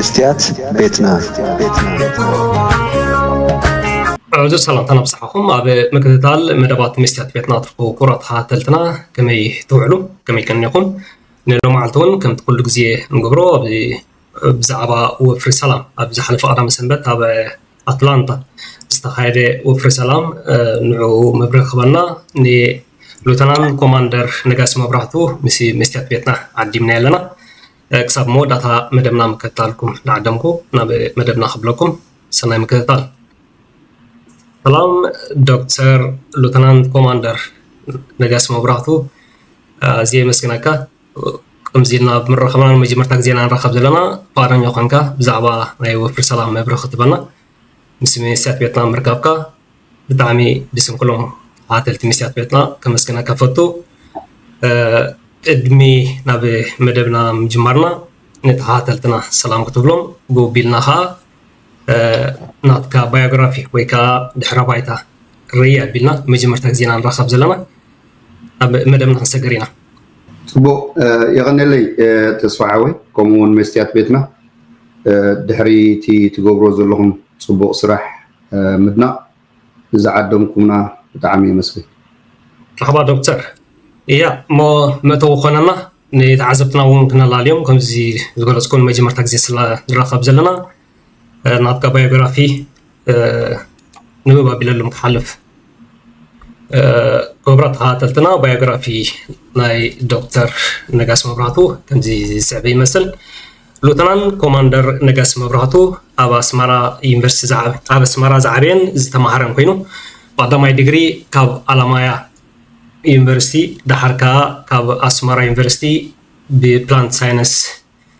መስትያት ቤትና። ዕዙዝ ሰላምታ ናብጽሓኹም። ኣብ ምክትታል መደባት መስትያት ቤትና ትርከቡ ክቡራት ተኸታተልትና፣ ከመይ ትውዕሉ? ከመይ ቀኒኹም? ንሎማዓልቲ እውን ከምቲ ኩሉ ግዜ ንገብሮ፣ ኣብ ብዛዕባ ወፍሪ ሰላም ኣብ ዝሓለፈ ቀዳመ ሰንበት ኣብ ኣትላንታ ዝተኻየደ ወፍሪ ሰላም፣ ንዕኡ መብርሂ ክህበና ንሉተናንት ኮማንደር ነጋሲ መብራህቱ ምስ መስትያት ቤትና ዓዲምና ኣለና። ክሳብ መወዳእታ መደብና ምክትታልኩም ንዓደምኩ። ናብ መደብና ክብለኩም፣ ሰናይ ምክትታል። ሰላም ዶክተር ሉተናንት ኮማንደር ነጋሲ መብራህቱ፣ ኣዝየ የመስግነካ። ከምዚ ኢልና ብምርኻብና ንመጀመርታ ግዜና ንራኸብ ዘለና፣ ፍቓደኛ ኮንካ ብዛዕባ ናይ ወፍሪ ሰላም መብርሂ ክትበና፣ ምስ መስትያት ቤትና ምርካብካ ብጣዕሚ ብስም ኩሎም ተኸታተልቲ መስትያት ቤትና ከመስግነካ ፈቱ። ቅድሚ ናብ መደብና ምጅማርና ንተኸታተልትና ሰላም ክትብሎም፣ ጎቢልና ከዓ ናትካ ባዮግራፊ ወይ ከዓ ድሕረ ባይታ ርእ ኣቢልና መጀመርታ ግዜና ንራኸብ ዘለና፣ ኣብ መደብና ክንሰገር ኢና። ፅቡቅ፣ የቐነለይ ተስፋ ሓወይ፣ ከምኡ እውን መስትያት ቤትና፣ ድሕሪ እቲ ትገብሮ ዘለኹም ፅቡቅ ስራሕ ምድናቕ ንዝዓደምኩምና ብጣዕሚ የመስግን። መርሓባ ዶክተር። እያ እሞ መእተዊ ኮነና፣ ንተዓዘብትና እውን ክነላልዮም፣ ከምዚ ዝገለፅኩ ንመጀመርታ ግዜ ስለ ንራኸብ ዘለና፣ ናትካ ባዮግራፊ ንምብ ኣቢለሎም ክሓልፍ። ክቡራት ተኸታተልትና፣ ባዮግራፊ ናይ ዶክተር ነጋሲ መብራህቱ ከምዚ ዝስዕብ ይመስል። ሉተናንት ኮማንደር ነጋሲ መብራህቱ ኣብ ኣስመራ ዩኒቨርሲቲ ኣብ ኣስመራ ዝዓበየን ዝተማሃረን ኮይኑ፣ ብቐዳማይ ዲግሪ ካብ ኣለማያ ዩኒቨርሲቲ፣ ደሓር ከኣ ካብ ኣስመራ ዩኒቨርሲቲ ብፕላንት ሳይንስ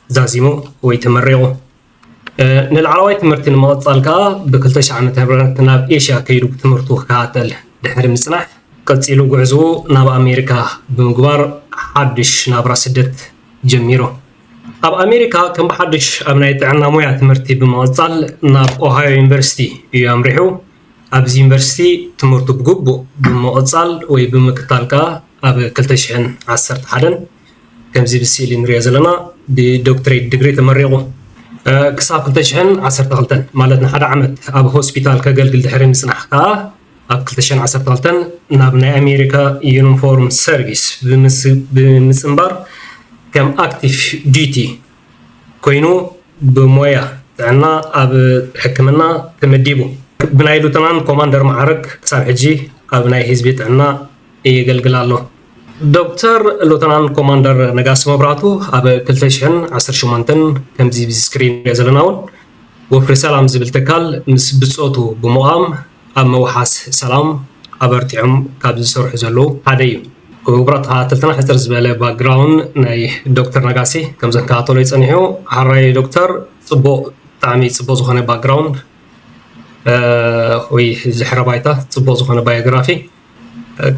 ዛዚሙ ወይ ተመሪቑ። ንላዕለዋይ ትምህርቲ ንምቕጻል ከኣ ብ ክልተ ሽሕ ዓመተ ምህረት ናብ ኤሽያ ከይዱ ትምህርቱ ክከታተል ድሕሪ ምጽናሕ፣ ቀጺሉ ጉዕዝኡ ናብ ኣሜሪካ ብምግባር ሓድሽ ናብራ ስደት ጀሚሩ። ኣብ ኣሜሪካ ከም ብሓድሽ ኣብ ናይ ጥዕና ሞያ ትምህርቲ ብምቕጻል ናብ ኦሃዮ ዩኒቨርሲቲ እዩ ኣምሪሑ። ኣብዚ ዩኒቨርሲቲ ትምህርቱ ብግቡእ ብምቕጻል ወይ ብምክታል ከኣ ኣብ ክልተ ሽሕን ዓሰርተ ሓደን ከምዚ ብስእሊ ንሪኦ ዘለና ብዶክትሬት ዲግሪ ተመሪቑ። ክሳብ ክልተ ሽሕን ዓሰርተ ክልተን ማለት ንሓደ ዓመት ኣብ ሆስፒታል ከገልግል ድሕሪ ምጽናሕ ከኣ ኣብ ክልተ ሽሕን ዓሰርተ ክልተን ናብ ናይ ኣሜሪካ ዩኒፎርም ሰርቪስ ብምጽንባር ከም ኣክቲቭ ዲቲ ኮይኑ ብሞያ ጥዕና ኣብ ሕክምና ተመዲቡ። ብናይ ሉተናንት ኮማንደር ማዕረግ ክሳብ ሕጂ ኣብ ናይ ህዝቢ ጥዕና የገልግል ኣሎ። ዶክተር ሉተናንት ኮማንደር ነጋሲ መብራህቱ ኣብ ክልተ ሽሕን ዓሰርተ ሸሞንተን ከምዚ ብዚ ስክሪን ንሪኦ ዘለና እውን ወፍሪ ሰላም ዝብል ትካል ምስ ብጾቱ ብምቋም ኣብ ምውሓስ ሰላም ኣበርቲዖም ካብ ዝሰርሑ ዘለዉ ሓደ እዩ። ክቡራት ተኸታተልትና፣ ሕጽር ዝበለ ባክግራውንድ ናይ ዶክተር ነጋሲ ከም ዘንከታተሎ ይጸኒሑ። ሓራይ ዶክተር፣ ጽቡቕ፣ ብጣዕሚ ጽቡቕ ዝኾነ ባክግራውንድ ወይ ድሕረ ባይታ፣ ጽቡቕ ዝኾነ ባዮግራፊ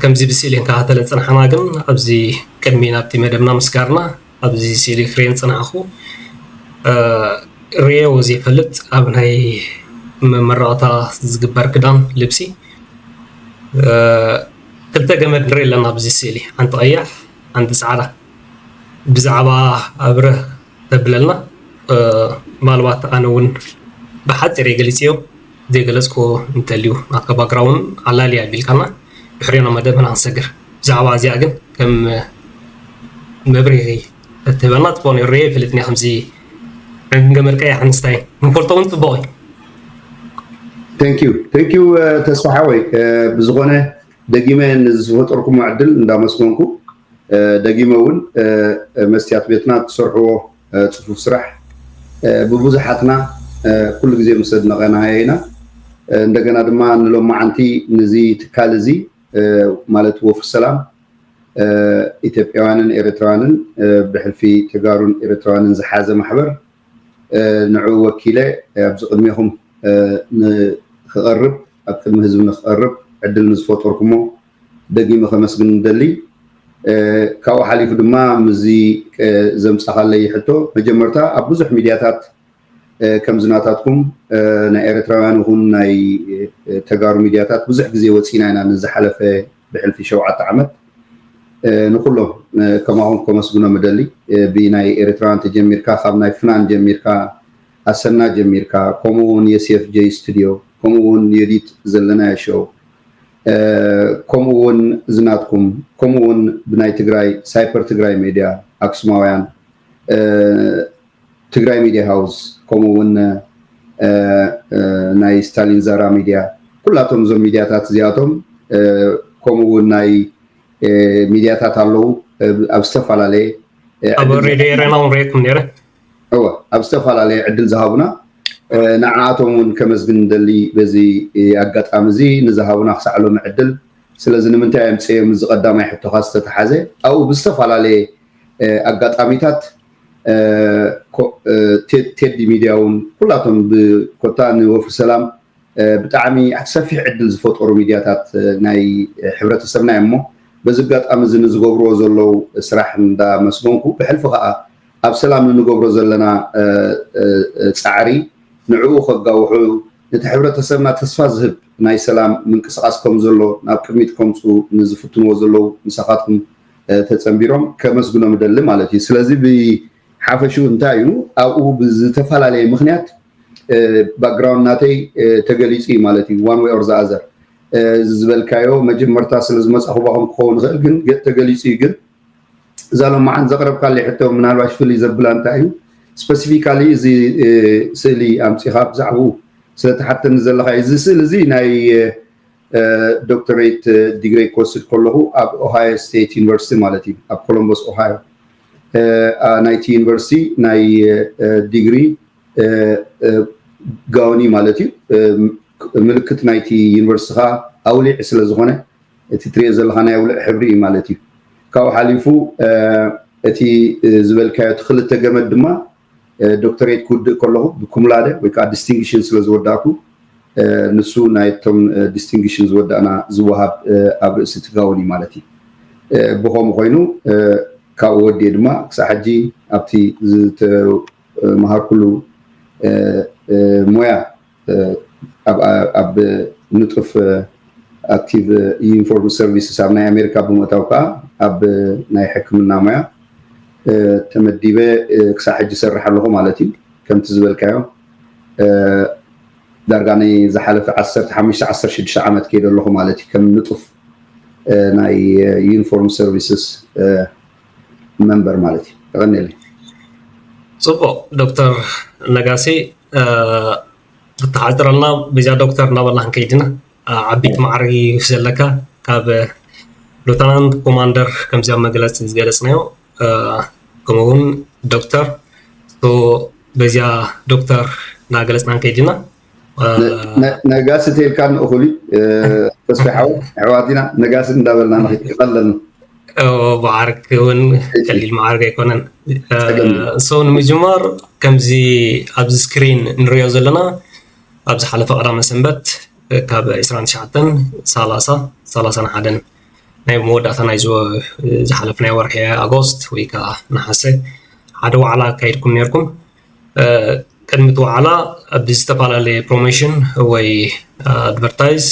ከምዚ ብስእሊ ክንከታተል ዝጸናሕና ግን ኣብዚ ቅድሚ ናብቲ መደብና ምስጋርና ኣብዚ ስእሊ ክርእየን ዝጸናሕኹ ርእየዮ ዘይፈልጥ ኣብ ናይ መመረቕታ ዝግበር ክዳን ልብሲ ክልተ ገመድ ንርኢ ኣለና ኣብዚ ስእሊ፣ ሓንቲ ቀያሕ ሓንቲ ጻዕዳ። ብዛዕባ ኣብርህ ተብለልና ምናልባት ኣነ እውን ብሓፂር የገሊፅዮ ዘይገለፅክዎ እንተልዩ ናትካ ባክግራውንድ ኣላልያ ቢልካና ድሕሪዮ ናብ መደብና ክንሰግር። ብዛዕባ እዚኣ ግን ከም መብርሂ እትህበና ፅቡቅ ነይሩ። ርእየ ይፈልጥኒ ከምዚ ገመድ ቀያሕ ኣንስታይ ንፈልጦ እውን ፅቡቅ እዩ። Thank you, thank you ተስፋ ሓወይ። ብዝኾነ ደጊመ ንዝፈጠርኩሞ ዕድል እንዳመስገንኩ ደጊመ እውን መስትያት ቤትና እትሰርሕዎ ፅፉፍ ስራሕ ብብዙሓትና ኩሉ ግዜ ምስ ኣድነቐናዮ ኢና። እንደገና ድማ ንሎማዓንቲ ንዚ ትካል እዚ ማለት ወፍሪ ሰላም ኢትዮጵያውያንን ኤርትራውያንን ብሕልፊ ተጋሩን ኤርትራውያንን ዝሓዘ ማሕበር ንዕኡ ወኪለ ኣብዚ ቅድሜኹም ንክቐርብ ኣብ ቅድሚ ህዝቢ ንክቐርብ ዕድል ንዝፈጠርኩሞ ደጊመ ከመስግን ንደሊ። ካብኡ ሓሊፉ ድማ ምስዚ ዘምጻኻለይ ሕቶ መጀመርታ ኣብ ብዙሕ ሚድያታት ከምዚ ናታትኩም ናይ ኤርትራውያን ይኹን ናይ ተጋሩ ሚድያታት ብዙሕ ግዜ ወፂና ኢና ንዝሓለፈ ብሕልፊ ሸውዓተ ዓመት ንኩሎም ከማኹም ከመስግኖም እደሊ። ብናይ ኤርትራውያን ተጀሚርካ ካብ ናይ ፍናን ጀሚርካ ኣሰና ጀሚርካ፣ ከምኡ እውን የሴፍ ጀይ ስቱድዮ፣ ከምኡ እውን የዲት ዘለናዮ ሾው፣ ከምኡ እውን ዝናትኩም፣ ከምኡ እውን ብናይ ትግራይ ሳይፐር ትግራይ ሜድያ፣ ኣክሱማውያን፣ ትግራይ ሚድያ ሃውስ፣ ከምኡ እውን ናይ ስታሊን ዛራ ሚድያ፣ ኩላቶም እዞም ሚድያታት እዚኣቶም፣ ከምኡ እውን ናይ ሚድያታት ኣለዉ፣ ኣብ ዝተፈላለየ ኣብ ሬድዮ ኤረና እውን ሬኩም ነረ እወ ኣብ ዝተፈላለየ ዕድል ዝሃቡና ንዓኣቶም እውን ከመስግን ንደሊ። በዚ ኣጋጣሚ እዚ ንዝሃቡና ክሳዕ ሎሚ ዕድል። ስለዚ ንምንታይ እዮም ፀዮም? እዚ ቀዳማይ ሕቶኻ ዝተተሓዘ ኣብኡ ብዝተፈላለየ ኣጋጣሚታት ቴዲ ሚድያ እውን ኩላቶም ብኮታ ንወፍሪ ሰላም ብጣዕሚ ሰፊሕ ዕድል ዝፈጠሩ ሚድያታት ናይ ሕብረተሰብና እዮም። እሞ በዚ ኣጋጣሚ እዚ ንዝገብርዎ ዘለዉ ስራሕ እንዳመስገንኩ፣ ብሕልፊ ከዓ ኣብ ሰላም ንንገብሮ ዘለና ፃዕሪ ንዕኡ ከጋውሑ፣ ነቲ ሕብረተሰብና ተስፋ ዝህብ ናይ ሰላም ምንቅስቃስ ከም ዘሎ ናብ ቅድሚት ከምፅኡ ንዝፍትንዎ ዘለዉ ምሳኻትኩም ተፀንቢሮም ከመስግኖም እደሊ ማለት እዩ። ስለዚ ብሓፈሽኡ እንታይ እዩ ኣብኡ ብዝተፈላለየ ምክንያት ባክግራውንድ ናተይ ተገሊፁ እዩ ማለት እዩ። One way or the other እዚ ዝበልካዮ መጀመርታ ስለ ዝመፃኹባኹም ክኸውን ይኽእል፣ ግን ገ- ተገሊፁ እዩ። ግን እዛ ሎማዓን ዘቕረብካለይ ሕቶ ምናልባሽ ፍልይ ዘብላ እንታይ እዩ ስፐሲፊካሊ እዚ ስእሊ ኣምፂኻ ብዛዕባኡ ስለተሓተኒ ዘለኻ እዩ። እዚ ስእሊ እዚ ናይ ዶክተሬት ዲግሪ ክወስድ ከለኹ ኣብ ኦሃዮ ስቴት ዩኒቨርሲቲ ማለት እዩ፣ ኣብ ኮሎምበስ ኦሃዮ ናይቲ ዩኒቨርሲቲ ናይ ዲግሪ ጋውኒ ማለት እዩ። ምልክት ናይቲ ዩኒቨርሲቲ ከዓ ኣውሊዕ ስለ ዝኾነ እቲ ትሪኦ ዘለካ ናይ ኣውሊዕ ሕብሪ እዩ ማለት እዩ። ካብኡ ሓሊፉ እቲ ዝበልካዮ እቲ ክልተ ገመድ ድማ ዶክተሬት ክውድእ ከለኹ ብኩምላደ ወይ ከዓ ዲስቲንግሽን ስለ ዝወዳእኩ ንሱ ናይቶም ዲስቲንግሽን ዝወዳእና ዝወሃብ ኣብ ርእሲ እቲ ጋውን እዩ ማለት እዩ። ብኸምኡ ኮይኑ ካብኡ ወዲኤ ድማ ክሳብ ሕጂ ኣብቲ ዝተምሃርኩሉ ሞያ ኣብ ንጡፍ ኣክቲቭ ዩኒፎርም ሰርቪስስ ኣብ ናይ ኣሜሪካ ብምእታው ከዓ ኣብ ናይ ሕክምና ሞያ ተመዲበ ክሳብ ሕጂ ይሰርሕ ኣለኹ ማለት እዩ። ከምቲ ዝበልካዮ ዳርጋ ናይ ዝሓለፈ ዓሰርተ ሓሙሽተ ዓሰርተ ሽዱሽተ ዓመት ከይደ ኣለኹ ማለት እዩ ከም ንጡፍ ናይ ዩኒፎርም ሰርቪስስ መንበር ማለት እዩ። ተቐኒለይ። ፅቡቅ ዶክተር ነጋሲ፣ ክተሓፅረልና ብዛ ዶክተር እናበልና ክንከይድና ዓቢት ማዕርግ እዩ ዘለካ፣ ካብ ሉተናንት ኮማንደር ከምዚ ኣብ መግለፂ ዝገለፅናዮ ከምኡውን ዶክተር በዚያ ዶክተር እናገለፅና ክንከይድና ነጋሲ ተልካ ንእኹል ተስፋ ሓው ኣሕዋትና ነጋሲ እንዳበልና ንኽእል ኣለና። ማዕርግ እውን ቀሊል ማዕርግ ኣይኮነን። ሰው ንምጅማር ከምዚ ኣብዚ ስክሪን ንሪኦ ዘለና ኣብ ዝሓለፈ ቀዳመ ሰንበት ካብ ዕስራን ትሽዓተን ሰላሳ ሰላሳን ሓደን ናይ መወዳእታ ናይ ዝሓለፍናይ ወርሒ ኣጎስት ወይ ከዓ ነሓሰ ሓደ ዋዕላ ኣካይድኩም ነርኩም። ቅድሚ እቲ ዋዕላ ብዝተፈላለየ ፕሮሞሽን ወይ ኣድቨርታይዝ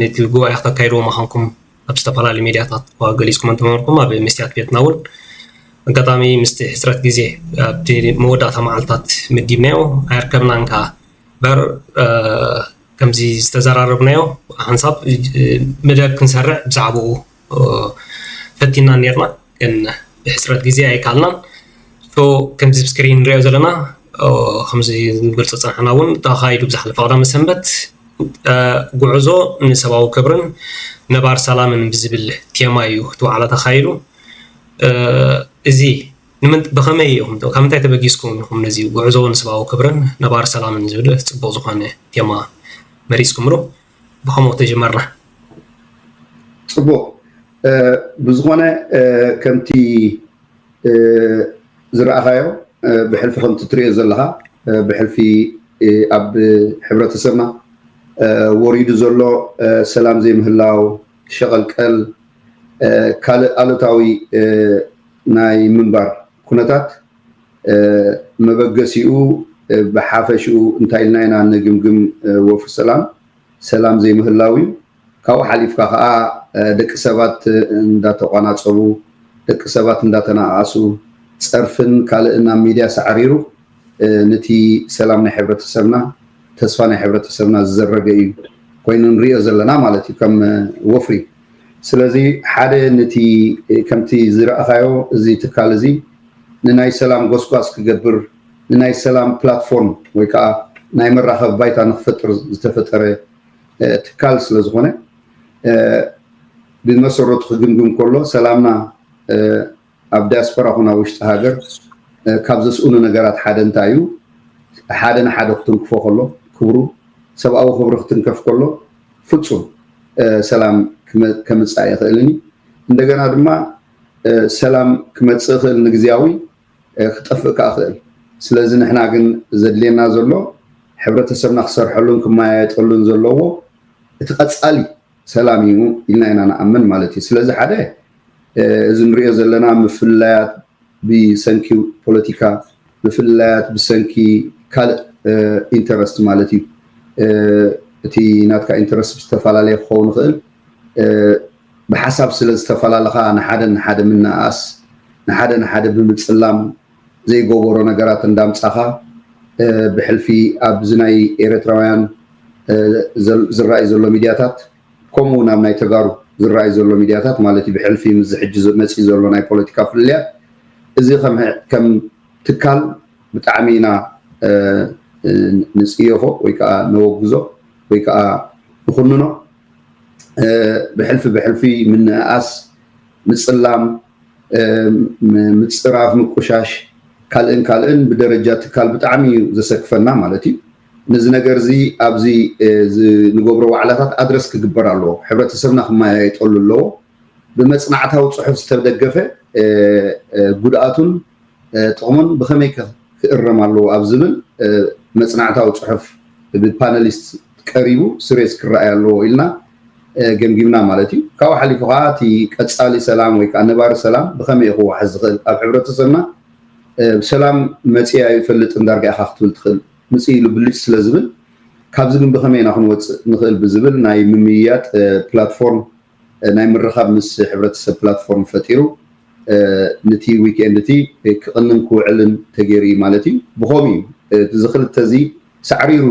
ነቲ ጉባኤ ክተካይድዎ ምዃንኩም ኣብ ዝተፈላለዩ ሚድያታት እኳ ገሊፅኩም እንተነበርኩም ኣብ መስትያት ቤትና እውን ኣጋጣሚ ምስቲ ሕፅረት ግዜ ኣብቲ መወዳእታ መዓልታት መዲብናዮ ኣይርከብናን። ከ በር ከምዚ ዝተዘራረብናዮ ሓንሳብ መደብ ክንሰርዕ ብዛዕባኡ ፈቲና ነርና፣ ግን ብሕፅረት ግዜ ኣይከኣልናን። ከምዚ ኣብ ስክሪን ንሪኦ ዘለና ከምዚ ንገልፆ ፀናሕና እውን ተኻይዱ ብዝሓለፈ ቀዳመ ሰንበት ጉዕዞ ንሰብኣዊ ክብርን ነባር ሰላምን ብዝብል ቴማ እዩ እቲ ዋዕላ ተኻይዱ። እዚ ብኸመይ ኢኹም ካብ ምንታይ ተበጊስኩም ኢኹም ነዚ ጉዕዞ ንሰብኣዊ ክብርን ነባር ሰላምን ዝብል ፅቡቅ ዝኾነ ቴማ መሪፅኩምሉ? ብኸምኡ ተጀመርና። ፅቡቅ። ብዝኾነ ከምቲ ዝረኣኻዮ ብሕልፊ ከምቲ ትሪኦ ዘለኻ ብሕልፊ ኣብ ሕብረተሰብና ወሪዱ ዘሎ ሰላም ዘይምህላው፣ ሸቐልቀል፣ ካልእ ኣሉታዊ ናይ ምንባር ኩነታት መበገሲኡ ብሓፈሽኡ እንታይ ኢልና ኢና ንግምግም? ወፍሪ ሰላም ሰላም ዘይምህላው እዩ። ካብኡ ሓሊፍካ ከዓ ደቂ ሰባት እንዳተቋናፀቡ፣ ደቂ ሰባት እንዳተነኣኣሱ፣ ፀርፍን ካልእን ኣብ ሚድያ ሳዕሪሩ ነቲ ሰላም ናይ ሕብረተሰብና፣ ተስፋ ናይ ሕብረተሰብና ዝዘረገ እዩ ኮይኑ ንሪኦ ዘለና ማለት እዩ ከም ወፍሪ። ስለዚ ሓደ ነቲ ከምቲ ዝረኣኻዮ እዚ ትካል እዚ ንናይ ሰላም ጎስጓስ ክገብር፣ ንናይ ሰላም ፕላትፎርም ወይ ከዓ ናይ መራኸቢ ባይታ ንክፈጥር ዝተፈጠረ ትካል ስለዝኾነ፣ ብመሰረቱ ክግምግም ከሎ ሰላምና ኣብ ዲያስፖራ ኹን ኣብ ውሽጢ ሃገር ካብ ዘስኡኑ ነገራት ሓደ እንታይ እዩ? ሓደ ንሓደ ክትንክፎ ከሎ፣ ክብሩ፣ ሰብኣዊ ክብሪ ክትንከፍ ከሎ ፍጹም ሰላም ከምፅእ ኣይኽእልን እዩ። እንደገና ድማ ሰላም ክመፅእ ይኽእል ንግዚያዊ፣ ክጠፍእ ከዓ ይኽእል። ስለዚ ንሕና ግን ዘድልየና ዘሎ ሕብረተሰብና ክሰርሐሉን ክመያየጠሉን ዘለዎ እቲ ቀፃሊ ሰላም እዩ ኢልና ኢና ንኣምን ማለት እዩ። ስለዚ ሓደ እዚ ንሪኦ ዘለና ምፍልላያት ብሰንኪ ፖለቲካ፣ ምፍልላያት ብሰንኪ ካልእ ኢንተረስት ማለት እዩ። እቲ ናትካ ኢንተረስት ዝተፈላለየ ክኸውን ይኽእል። ብሓሳብ ስለ ዝተፈላለኻ ንሓደ ንሓደ ምንኣኣስ፣ ንሓደ ንሓደ ብምፅላም ዘይገበሮ ነገራት እንዳምፃኻ ብሕልፊ ኣብዚ ናይ ኤርትራውያን ዝረኣይ ዘሎ ሚድያታት ከምኡ እውን ኣብ ናይ ተጋሩ ዝረኣይ ዘሎ ሚድያታት ማለት እዩ ብሕልፊ ምስዚ ሕጂ መፂኡ ዘሎ ናይ ፖለቲካ ፍልልያት እዚ ከም ትካል ብጣዕሚ ኢና ንፅየፎ ወይ ከዓ ነወግዞ ወይ ከዓ ንኹንኖ። ብሕልፊ ብሕልፊ ምንእኣስ፣ ምፅላም፣ ምፅራፍ፣ ምቁሻሽ ካልእን ካልእን ብደረጃ ትካል ብጣዕሚ እዩ ዘሰክፈና ማለት እዩ። ነዚ ነገር እዚ ኣብዚ ንገብሮ ዋዕላታት ኣድረስ ክግበር ኣለዎ። ሕብረተሰብና ክመያየጠሉ ኣለዎ። ብመፅናዕታዊ ፅሑፍ ዝተደገፈ ጉድኣቱን ጥቕሙን ብኸመይ ክእረም ኣለዎ ኣብ ዝብል መፅናዕታዊ ፅሑፍ ብፓነሊስት ቀሪቡ ስሬስ ክረኣይ ኣለዎ ኢልና ገምጊምና ማለት እዩ። ካብኡ ሓሊፉ ከዓ እቲ ቀፃሊ ሰላም ወይ ከዓ ነባሪ ሰላም ብኸመይ ክወሓስ ዝኽእል ኣብ ሕብረተሰብና ሰላም መፅያ ይፈልጥ እንዳርጋ ኢኻ ክትብል ትኽእል ምፅእ ኢሉ ብልጭ ስለ ዝብል ካብዚ ግን ብኸመይ ኢና ክንወፅእ ንኽእል ብዝብል ናይ ምምይያጥ ፕላትፎርም ናይ ምርኻብ ምስ ሕብረተሰብ ፕላትፎርም ፈጢሩ ነቲ ዊክኤንድ እቲ ክቕንን ክውዕልን ተገይሩ እዩ ማለት እዩ። ብኸምኡ እዩ እዚ ክልተ እዚ ሳዕሪሩ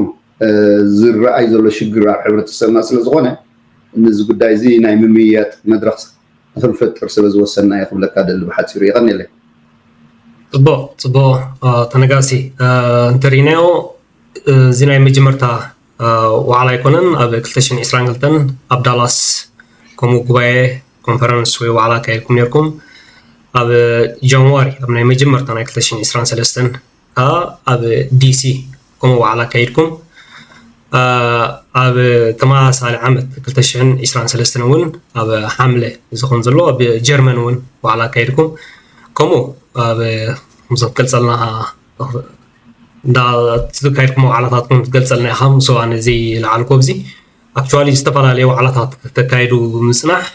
ዝረኣይ ዘሎ ሽግር ኣብ ሕብረተሰብና ስለ ዝኾነ ነዚ ጉዳይ እዚ ናይ ምምይያጥ መድረኽ ንክንፈጥር ስለ ዝወሰንና እየ ክብለካ ደሊ ብሓፂሩ። የቐንየለይ። ፅቡቕ ፅቡቕ ተነጋሲ እንተሪእናዮ እዚ ናይ መጀመርታ ዋዕላ ኣይኮነን። ኣብ ክልተ ሽሕን ዕስራን ክልተን ኣብ ዳላስ ከምኡ ጉባኤ ኮንፈረንስ ወይ ዋዕላ ኣካይድኩም ነርኩም። ኣብ ጃንዋሪ ኣብ ናይ መጀመርታ ናይ ክልተ ሽሕን ዕስራን ሰለስተን ከዓ ኣብ ዲሲ ከምኡ ዋዕላ ኣካይድኩም። ኣብ ተመሳሳሊ ዓመት ክልተ ሽሕን ዕስራን ሰለስተን እውን ኣብ ሓምለ እዚ ከም ዘሎ ኣብ ጀርመን እውን ዋዕላ ኣካይድኩም። ከምኡ ኣብ ከምዞም ትገልፀልና እንዳተካይድኩም ዋዕላታትኩም ትገልፀልና ኢኻ። ምስዋ ነዚ ለዓልኮ ኣብዚ ኣክቹዋሊ ዝተፈላለዩ ዋዕላታት ተካይዱ ብምፅናሕ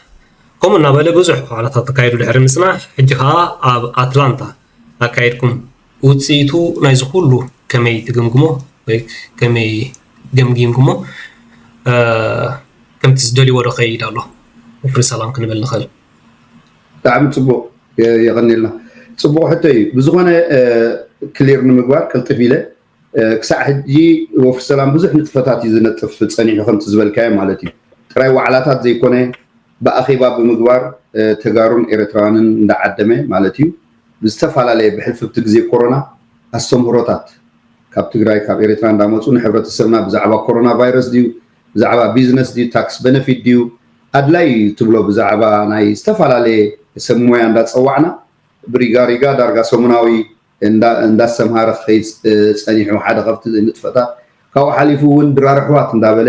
ከምኡ እናበለ ብዙሕ ዋዕላታት ተካይዱ ድሕሪ ምፅናሕ ሕጂ ከዓ ኣብ ኣትላንታ ኣካይድኩም ውፅኢቱ ናይዚ ኩሉ ከመይ ትግምግሞ ወይ ከመይ ገምጊምኩሞ ከምቲ ዝደልይዎ ዶ ከይድ ኣሎ? ወፍሪ ሰላም ክንብል ንኽእል። ብጣዕሚ ፅቡቕ የቐኒልና። ፅቡቕ ሕቶ እዩ። ብዝኾነ ክሊር ንምግባር ቅልጥፍ ኢለ ክሳዕ ሕጂ ወፍሪ ሰላም ብዙሕ ንጥፈታት እዩ ዝነጥፍ ፀኒሑ ከምቲ ዝበልካዮ ማለት እዩ። ጥራይ ዋዕላታት ዘይኮነ ብኣኼባ ብምግባር ተጋሩን ኤርትራውያንን እንዳዓደመ ማለት እዩ ብዝተፈላለየ ብሕልፍብቲ ግዜ ኮሮና ኣስተምህሮታት ካብ ትግራይ ካብ ኤርትራ እንዳመፁ ንሕብረተሰብና ብዛዕባ ኮሮና ቫይረስ ድዩ ብዛዕባ ቢዝነስ ድዩ ታክስ በነፊት ድዩ ኣድላይ እዩ ትብሎ ብዛዕባ ናይ ዝተፈላለየ ሰብ ሞያ እንዳፀዋዕና ብሪጋ ሪጋ ዳርጋ ሰሙናዊ እንዳስተምሃረ ክኸይድ ፀኒሑ ሓደ ካብቲ ንጥፈታት ካብኡ ሓሊፉ እውን ድራር ኣሕዋት እንዳበለ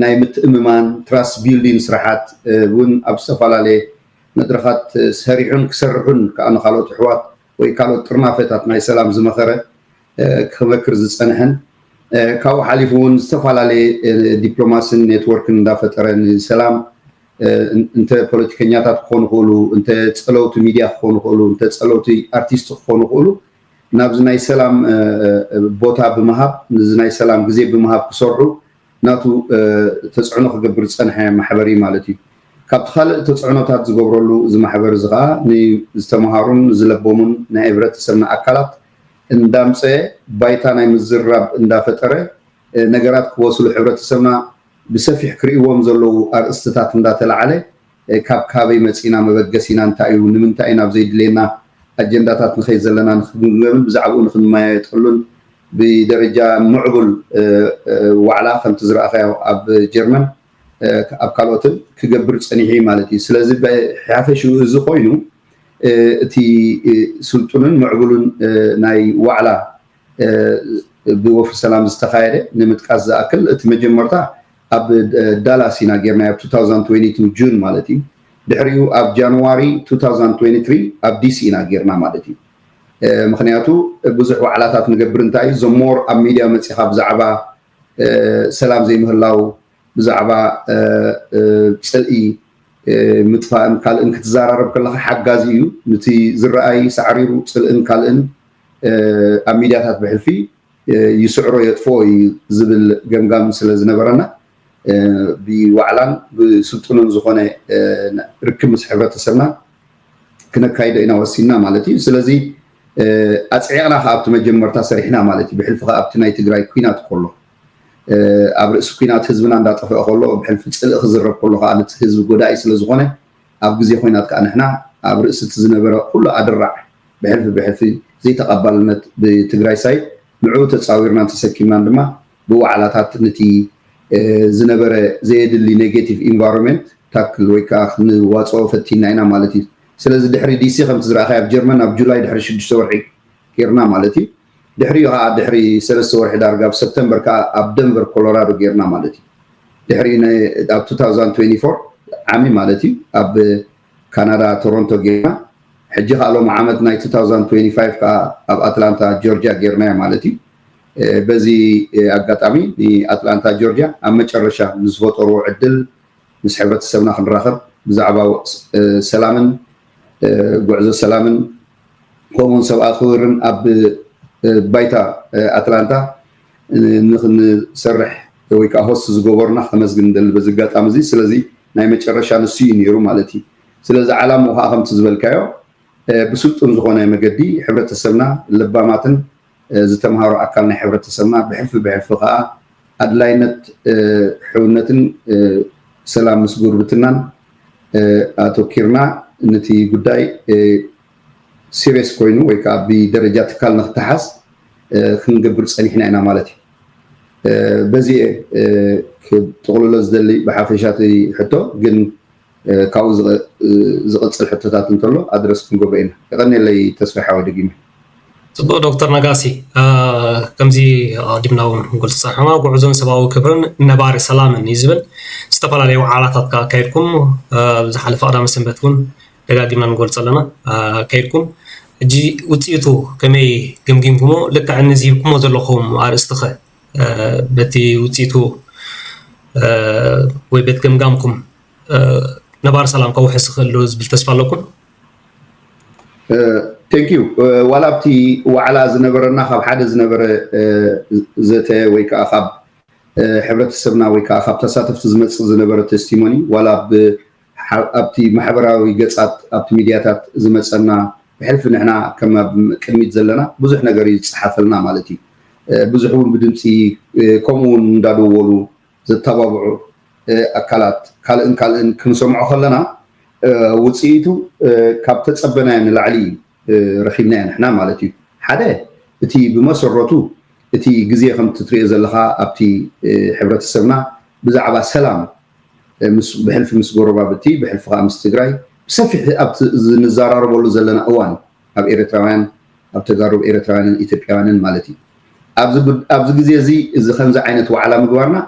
ናይ ምትእምማን ትራስት ቢልዲን ስራሓት እውን ኣብ ዝተፈላለየ መድረኻት ሰሪሑን ክሰርሑን ከዓ ንካልኦት ኣሕዋት ወይ ካልኦት ጥርናፈታት ናይ ሰላም ዝመኸረ ክመክር ዝፀንሐን ካብኡ ሓሊፉ እውን ዝተፈላለየ ዲፕሎማስን ኔትወርክን እንዳፈጠረ ንሰላም እንተ ፖለቲከኛታት ክኾኑ ክእሉ እንተ ፀለውቲ ሚድያ ክኾኑ ክእሉ እንተ ፀለውቲ ኣርቲስት ክኾኑ ክእሉ ናብዚ ናይ ሰላም ቦታ ብምሃብ ንዚ ናይ ሰላም ግዜ ብምሃብ ክሰርሑ ናቱ ተፅዕኖ ክገብር ዝፀንሐ ማሕበር እዩ ማለት እዩ። ካብቲ ካልእ ተፅዕኖታት ዝገብረሉ እዚ ማሕበር እዚ ከዓ ንዝተምሃሩን ዝለበሙን ናይ ሕብረተሰብና ኣካላት እንዳምፀ፣ ባይታ ናይ ምዝራብ እንዳፈጠረ፣ ነገራት ክበስሉ፣ ሕብረተሰብና ብሰፊሕ ክርእይዎም ዘለዉ ኣርእስትታት እንዳተላዓለ፣ ካብ ካበይ መፂና፣ መበገሲና እንታይ እዩ፣ ንምንታይ ኢና ኣብ ዘይድልየና ኣጀንዳታት ንኸይድ ዘለና ንክግምገምን ብዛዕባኡ ንክንመያየጠሉን ብደረጃ ምዕቡል ዋዕላ ከምቲ ዝረኣኻዮ ኣብ ጀርመን ኣብ ካልኦትን ክገብር ፀኒሑ እዩ ማለት እዩ። ስለዚ ብሓፈሽኡ እዚ ኮይኑ እቲ ስልጡንን ምዕቡልን ናይ ዋዕላ ብወፍሪ ሰላም ዝተኻየደ ንምጥቃስ ዝኣክል እቲ መጀመርታ ኣብ ዳላስ ኢና ጌርናዮ ኣብ two thousand twenty-two ጁን ማለት እዩ። ድሕሪኡ ኣብ ጃንዋሪ two thousand twenty-three ኣብ ዲሲ ኢና ጌርና ማለት እዩ። ምክንያቱ ብዙሕ ዋዕላታት ንገብር እንታይ እዩ ዘሞር ኣብ ሚድያ መፂኻ ብዛዕባ ሰላም ዘይምህላው ብዛዕባ ፅልኢ ምጥፋእን ካልእን ክትዘራረብ ከለካ ሓጋዚ እዩ። ንቲ ዝረኣይ ሳዕሪሩ ፅልእን ካልእን ኣብ ሚድያታት ብሕልፊ ይስዕሮ የጥፍኦ እዩ ዝብል ገምጋም ስለ ዝነበረና ብዋዕላን ብስልጡንን ዝኾነ ርክብ ምስ ሕብረተሰብና ክነካይዶ ኢና ወሲንና ማለት እዩ። ስለዚ ኣፅዒቕና ከዓ ኣብቲ መጀመርታ ሰሪሕና ማለት እዩ። ብሕልፊ ከዓ ኣብቲ ናይ ትግራይ ኩናት ከሎ ኣብ ርእሲ ኩናት ህዝብና እንዳጠፍአ ከሎ ብሕልፊ ፅልኢ ክዝረብ ከሎ ከዓ ነቲ ህዝቢ ጎዳኢ ስለ ዝኾነ ኣብ ግዜ ኮይናት ከዓ ንሕና ኣብ ርእሲ እቲ ዝነበረ ኩሉ ኣድራዕ ብሕልፊ ብሕልፊ ዘይተቐባልነት ብትግራይ ሳይድ ንዕኡ ተፃዊርናን ተሰኪምናን ድማ ብዋዕላታት ነቲ ዝነበረ ዘየድሊ ኔጌቲቭ ኢንቫይሮንመንት ታክል ወይ ከዓ ክንዋፅኦ ፈቲና ኢና ማለት እዩ። ስለዚ ድሕሪ ዲሲ ከምቲ ዝረኣኻይ ኣብ ጀርመን ኣብ ጁላይ ድሕሪ ሽዱሽተ ወርሒ ጌርና ማለት እዩ። ድሕሪኡ ከዓ ድሕሪ ሰለስተ ወርሒ ዳርጋ ኣብ ሰፕተምበር ከዓ ኣብ ደንቨር ኮሎራዶ ጌርና ማለት እዩ። ድሕሪ ኣብ two thousand twenty-four ዓሚ ማለት እዩ ኣብ ካናዳ ቶሮንቶ ጌርና። ሕጂ ከዓ ሎም ዓመት ናይ two thousand twenty-five ከዓ ኣብ ኣትላንታ ጆርጂያ ጌርናዮ ማለት እዩ። በዚ ኣጋጣሚ ንኣትላንታ ጆርጂያ ኣብ መጨረሻ ንዝፈጠርዎ ዕድል ምስ ሕብረተሰብና ክንራኸብ ብዛዕባ ሰላምን ጉዕዞ ሰላምን ከምኡውን ሰብኣዊ ክብርን ኣብ ባይታ ኣትላንታ ንክንሰርሕ ወይ ከዓ ሆስት ዝገበሩና ከመስግን ንደሊ በዚ ኣጋጣሚ እዚ። ስለዚ ናይ መጨረሻ ንሱ እዩ ነይሩ ማለት እዩ። ስለዚ ዓላምኡ ከዓ ከምቲ ዝበልካዮ ብስልጡን ዝኾነ መገዲ ሕብረተሰብና ለባማትን ዝተምሃሮ ኣካል ናይ ሕብረተሰብና ብሕልፊ ብሕልፊ ከዓ ኣድላይነት ሕውነትን ሰላም ምስ ጉርብትናን ኣተኪርና ነቲ ጉዳይ ሲሪየስ ኮይኑ ወይ ከዓ ብደረጃ ትካል ንክተሓዝ ክንገብር ፀኒሕና ኢና ማለት እዩ። በዚ ጥቕልሎ ዝደሊ ብሓፈሻ እቲ ሕቶ ግን ካብኡ ዝቐፅል ሕቶታት እንተሎ ኣድረስ ክንገብሮ ኢና። የቐኔለይ ተስፋ ሓወ ደጊመ። ፅቡቅ ዶክተር ነጋሲ፣ ከምዚ ኣዲምና እውን ክንገልፅ ዝፀናሕና ጉዕዞን ሰብኣዊ ክብርን ነባሪ ሰላምን እዩ ዝብል ዝተፈላለዩ ዋዕላታት ኣካይድኩም ዝሓለፈ ቀዳመ ሰንበት እውን ደጋጊምና ንገልፆ ኣለና ኣካይድኩም። ሕጂ ውፅኢቱ ከመይ ገምጊምኩሞ? ልክዕ ንዚ ሂብኩሞ ዘለኹም ኣርእስቲ ኸ በቲ ውፅኢቱ ወይ በቲ ገምጋምኩም ነባር ሰላም ከውሕስ ይኽእል ዶ ዝብል ተስፋ ኣለኩም? ቴንክ ዩ። ዋላ ኣብቲ ዋዕላ ዝነበረና ካብ ሓደ ዝነበረ ዘተ ወይ ከዓ ካብ ሕብረተሰብና ወይ ከዓ ካብ ተሳተፍቲ ዝመፅእ ዝነበረ ቴስቲሞኒ ዋላ ኣብቲ ማሕበራዊ ገፃት ኣብቲ ሚድያታት ዝመፀና ብሕልፊ ንሕና ከም ኣብ ቅድሚት ዘለና ብዙሕ ነገር እዩ ዝፀሓፈልና ማለት እዩ። ብዙሕ እውን ብድምፂ ከምኡ እውን እንዳደወሉ ዘተባብዑ ኣካላት ካልእን ካልእን ክንሰምዖ ከለና ውፅኢቱ ካብ ተፀበናዮ ንላዕሊ እዩ ረኺብናዮ ንሕና ማለት እዩ። ሓደ እቲ ብመሰረቱ እቲ ግዜ ከምቲ ትሪኦ ዘለኻ ኣብቲ ሕብረተሰብና ብዛዕባ ሰላም ብሕልፊ ምስ ጎረባብቲ ብሕልፊ ከዓ ምስ ትግራይ ብሰፊሕ ኣብቲ ንዘራረበሉ ዘለና እዋን ኣብ ኤርትራውያን ኣብ ተጋሩ ኤርትራውያንን ኢትዮጵያውያንን ማለት እዩ። ኣብዚ ግዜ እዚ እዚ ከምዚ ዓይነት ዋዕላ ምግባርና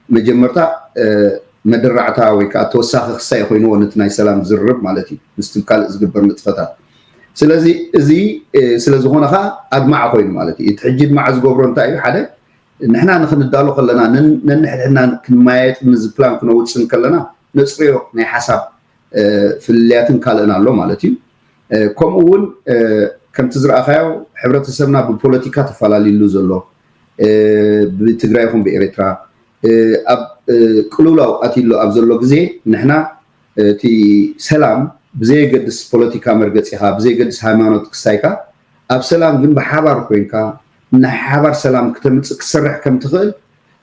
መጀመርታ መደራዕታ ወይ ከዓ ተወሳኺ ክሳይ ኮይንዎ ነቲ ናይ ሰላም ዝርርብ ማለት እዩ ምስቲ ካልእ ዝግበር ንጥፈታት። ስለዚ እዚ ስለ ዝኾነ ከዓ ኣድማዕ ኮይኑ ማለት እዩ። እቲ ሕጂ ድማዕ ዝገብሮ እንታይ እዩ? ሓደ ንሕና ንክንዳሎ ከለና ነንሕድሕድና ክንመያየጥ ንዚ ፕላን ክነውፅእ ከለና ነፅርዮ ናይ ሓሳብ ፍልልያትን ካልእን ኣሎ ማለት እዩ። ከምኡ እውን ከምቲ ዝረኣኻዮ ሕብረተሰብና ብፖለቲካ ተፈላለዩሉ ዘሎ ብትግራይ ይኹን ብኤርትራ ኣብ ቅልውላው ኣትዩሎ ኣብ ዘሎ ግዜ ንሕና እቲ ሰላም ብዘየገድስ ፖለቲካ መርገፂኻ ብዘየገድስ ሃይማኖት ክሳይካ ኣብ ሰላም ግን ብሓባር ኮይንካ ናይ ሓባር ሰላም ክተምፅእ ክትሰርሕ ከም ትኽእል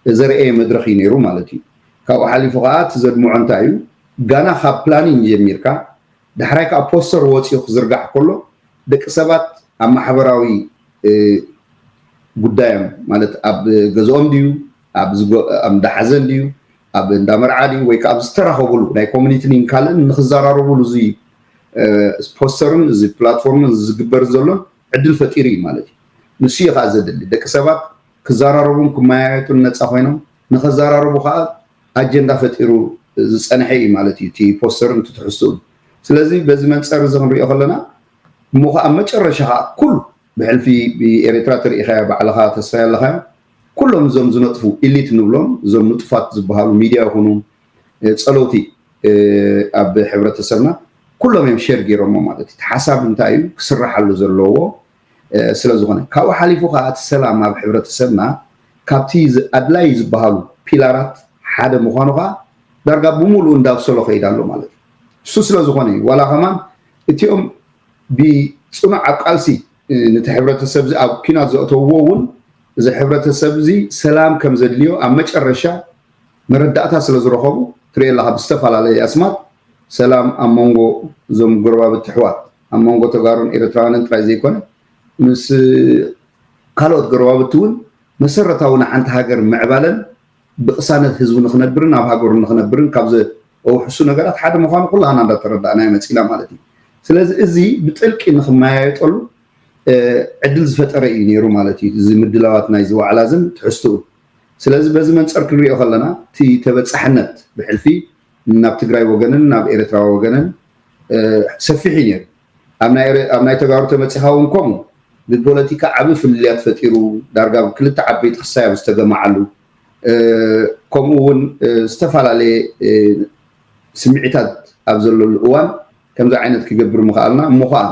ዘርእየ መድረኽ እዩ ነይሩ ማለት እዩ። ካብኡ ሓሊፉ ከዓ እቲ ዘድምዖ እንታይ እዩ? ጋና ካብ ፕላኒንግ ጀሚርካ ዳሕራይ ከዓ ፖስተር ወፂኡ ክዝርጋሕ ከሎ ደቂ ሰባት ኣብ ማሕበራዊ ጉዳዮም ማለት ኣብ ገዝኦም ድዩ ኣብ እንዳሓዘን ድዩ ኣብ እንዳመርዓ ድዩ ወይ ከዓ ዝተራኸብሉ ናይ ኮሚኒቲን ካልእን ንክዘራረብሉ እዚ ፖስተርን እዚ ፕላትፎርምን ዝግበር ዘሎን ዕድል ፈጢሩ እዩ ማለት እዩ። ንሱ እዩ ከዓ ዘድሊ ደቂ ሰባት ክዘራረቡን ክመያየጡን ነፃ ኮይኖም ንከዘራረቡ ከዓ ኣጀንዳ ፈጢሩ ዝፀንሐ እዩ ማለት እዩ እቲ ፖስተርን እቲ ትሕዝትኡን። ስለዚ በዚ መንፀር እዚ ክንሪኦ ከለና እሞ ከዓ መጨረሻ ከዓ ኩሉ ብሕልፊ ብኤርትራ ተሪኢኻዮ ባዕልኻ ተስፋ ኣለኻዮ ኩሎም እዞም ዝነጥፉ ኢሊት ንብሎም እዞም ንጡፋት ዝበሃሉ ሚድያ ይኹኑ ፀለውቲ ኣብ ሕብረተሰብና ኩሎም እዮም ሸር ገይሮሞ ማለት እዩ። ሓሳብ እንታይ እዩ ክስራሓሉ ዘለዎ ስለ ዝኾነ ካብኡ ሓሊፉ ከዓ እቲ ሰላም ኣብ ሕብረተሰብና ካብቲ ኣድላይ ዝበሃሉ ፒላራት ሓደ ምዃኑ ከዓ ዳርጋ ብምሉኡ እንዳብሰሎ ከይድ ኣሎ ማለት እዩ። እሱ ስለ ዝኾነ እዩ ዋላ ከማን እቲኦም ብፅኑዕ ኣብ ቃልሲ ነቲ ሕብረተሰብ እዚ ኣብ ኲናት ዘእተውዎ እውን እዚ ሕብረተሰብ እዚ ሰላም ከም ዘድልዮ ኣብ መጨረሻ መረዳእታ ስለ ዝረኸቡ ትሪኦ ኣለኻ ብዝተፈላለየ ኣስማት ሰላም ኣብ መንጎ እዞም ጎረባብቲ ኣሕዋት ኣብ መንጎ ተጋሩን ኤርትራውያንን ጥራይ ዘይኮነ ምስ ካልኦት ጎረባብቲ እውን መሰረታዊ ንሓንቲ ሃገር ምዕባለን ብቕሳነት ህዝቡ ንኽነብርን ኣብ ሃገሩ ንኽነብርን ካብ ዘውሕሱ ነገራት ሓደ ምዃኑ ኩላህና እንዳተረዳእናዮ መፂና ማለት እዩ። ስለዚ እዚ ብጥልቂ ንኽመያየጠሉ ዕድል ዝፈጠረ እዩ ነይሩ ማለት እዩ። እዚ ምድላዋት ናይዚ ዋዕላ እዝን ትሕዝትኡ ስለዚ በዚ መንፀር ክንሪኦ ከለና እቲ ተበፃሕነት ብሕልፊ ናብ ትግራይ ወገንን ናብ ኤርትራ ወገንን ሰፊሕ እዩ ነይሩ። ኣብ ናይ ተጋሩ ተመፂኻ እውን ከምኡ ብፖለቲካ ዓብዪ ፍልልያት ፈጢሩ ዳርጋ ክልተ ዓበይቲ ክሳይ ኣብ ዝተገመዓሉ ከምኡ እውን ዝተፈላለየ ስምዒታት ኣብ ዘለሉ እዋን ከምዚ ዓይነት ክገብር ምኽኣልና እሞ ከዓ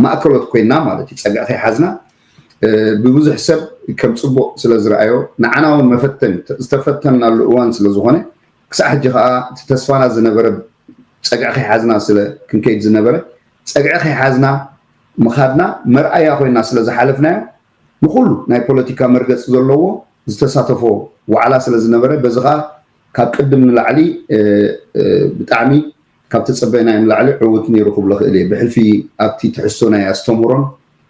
ማእከሎት ኮይና ማለት እዩ ፀግዒ ከይሓዝና ብብዙሕ ሰብ ከም ፅቡቕ ስለ ዝረኣዮ ንዓና እውን መፈተኒ ዝተፈተንናሉ እዋን ስለ ዝኾነ ክሳዕ ሕጂ ከዓ እቲ ተስፋና ዝነበረ ፀግዒ ከይሓዝና ስለ ክንከይድ ዝነበረ ፀግዒ ከይሓዝና ምኻድና መርኣያ ኮይና ስለ ዝሓለፍናዮ ንኩሉ ናይ ፖለቲካ መርገፂ ዘለዎ ዝተሳተፎ ዋዕላ ስለ ዝነበረ በዚ ከዓ ካብ ቅድም ንላዕሊ ብጣዕሚ ካብ ተፀበይናዮ ንላዕሊ ዕውት ነይሩ ክብሎ ክእል እየ ብሕልፊ ኣብቲ ትሕዝቶ ናይ ኣስተምህሮን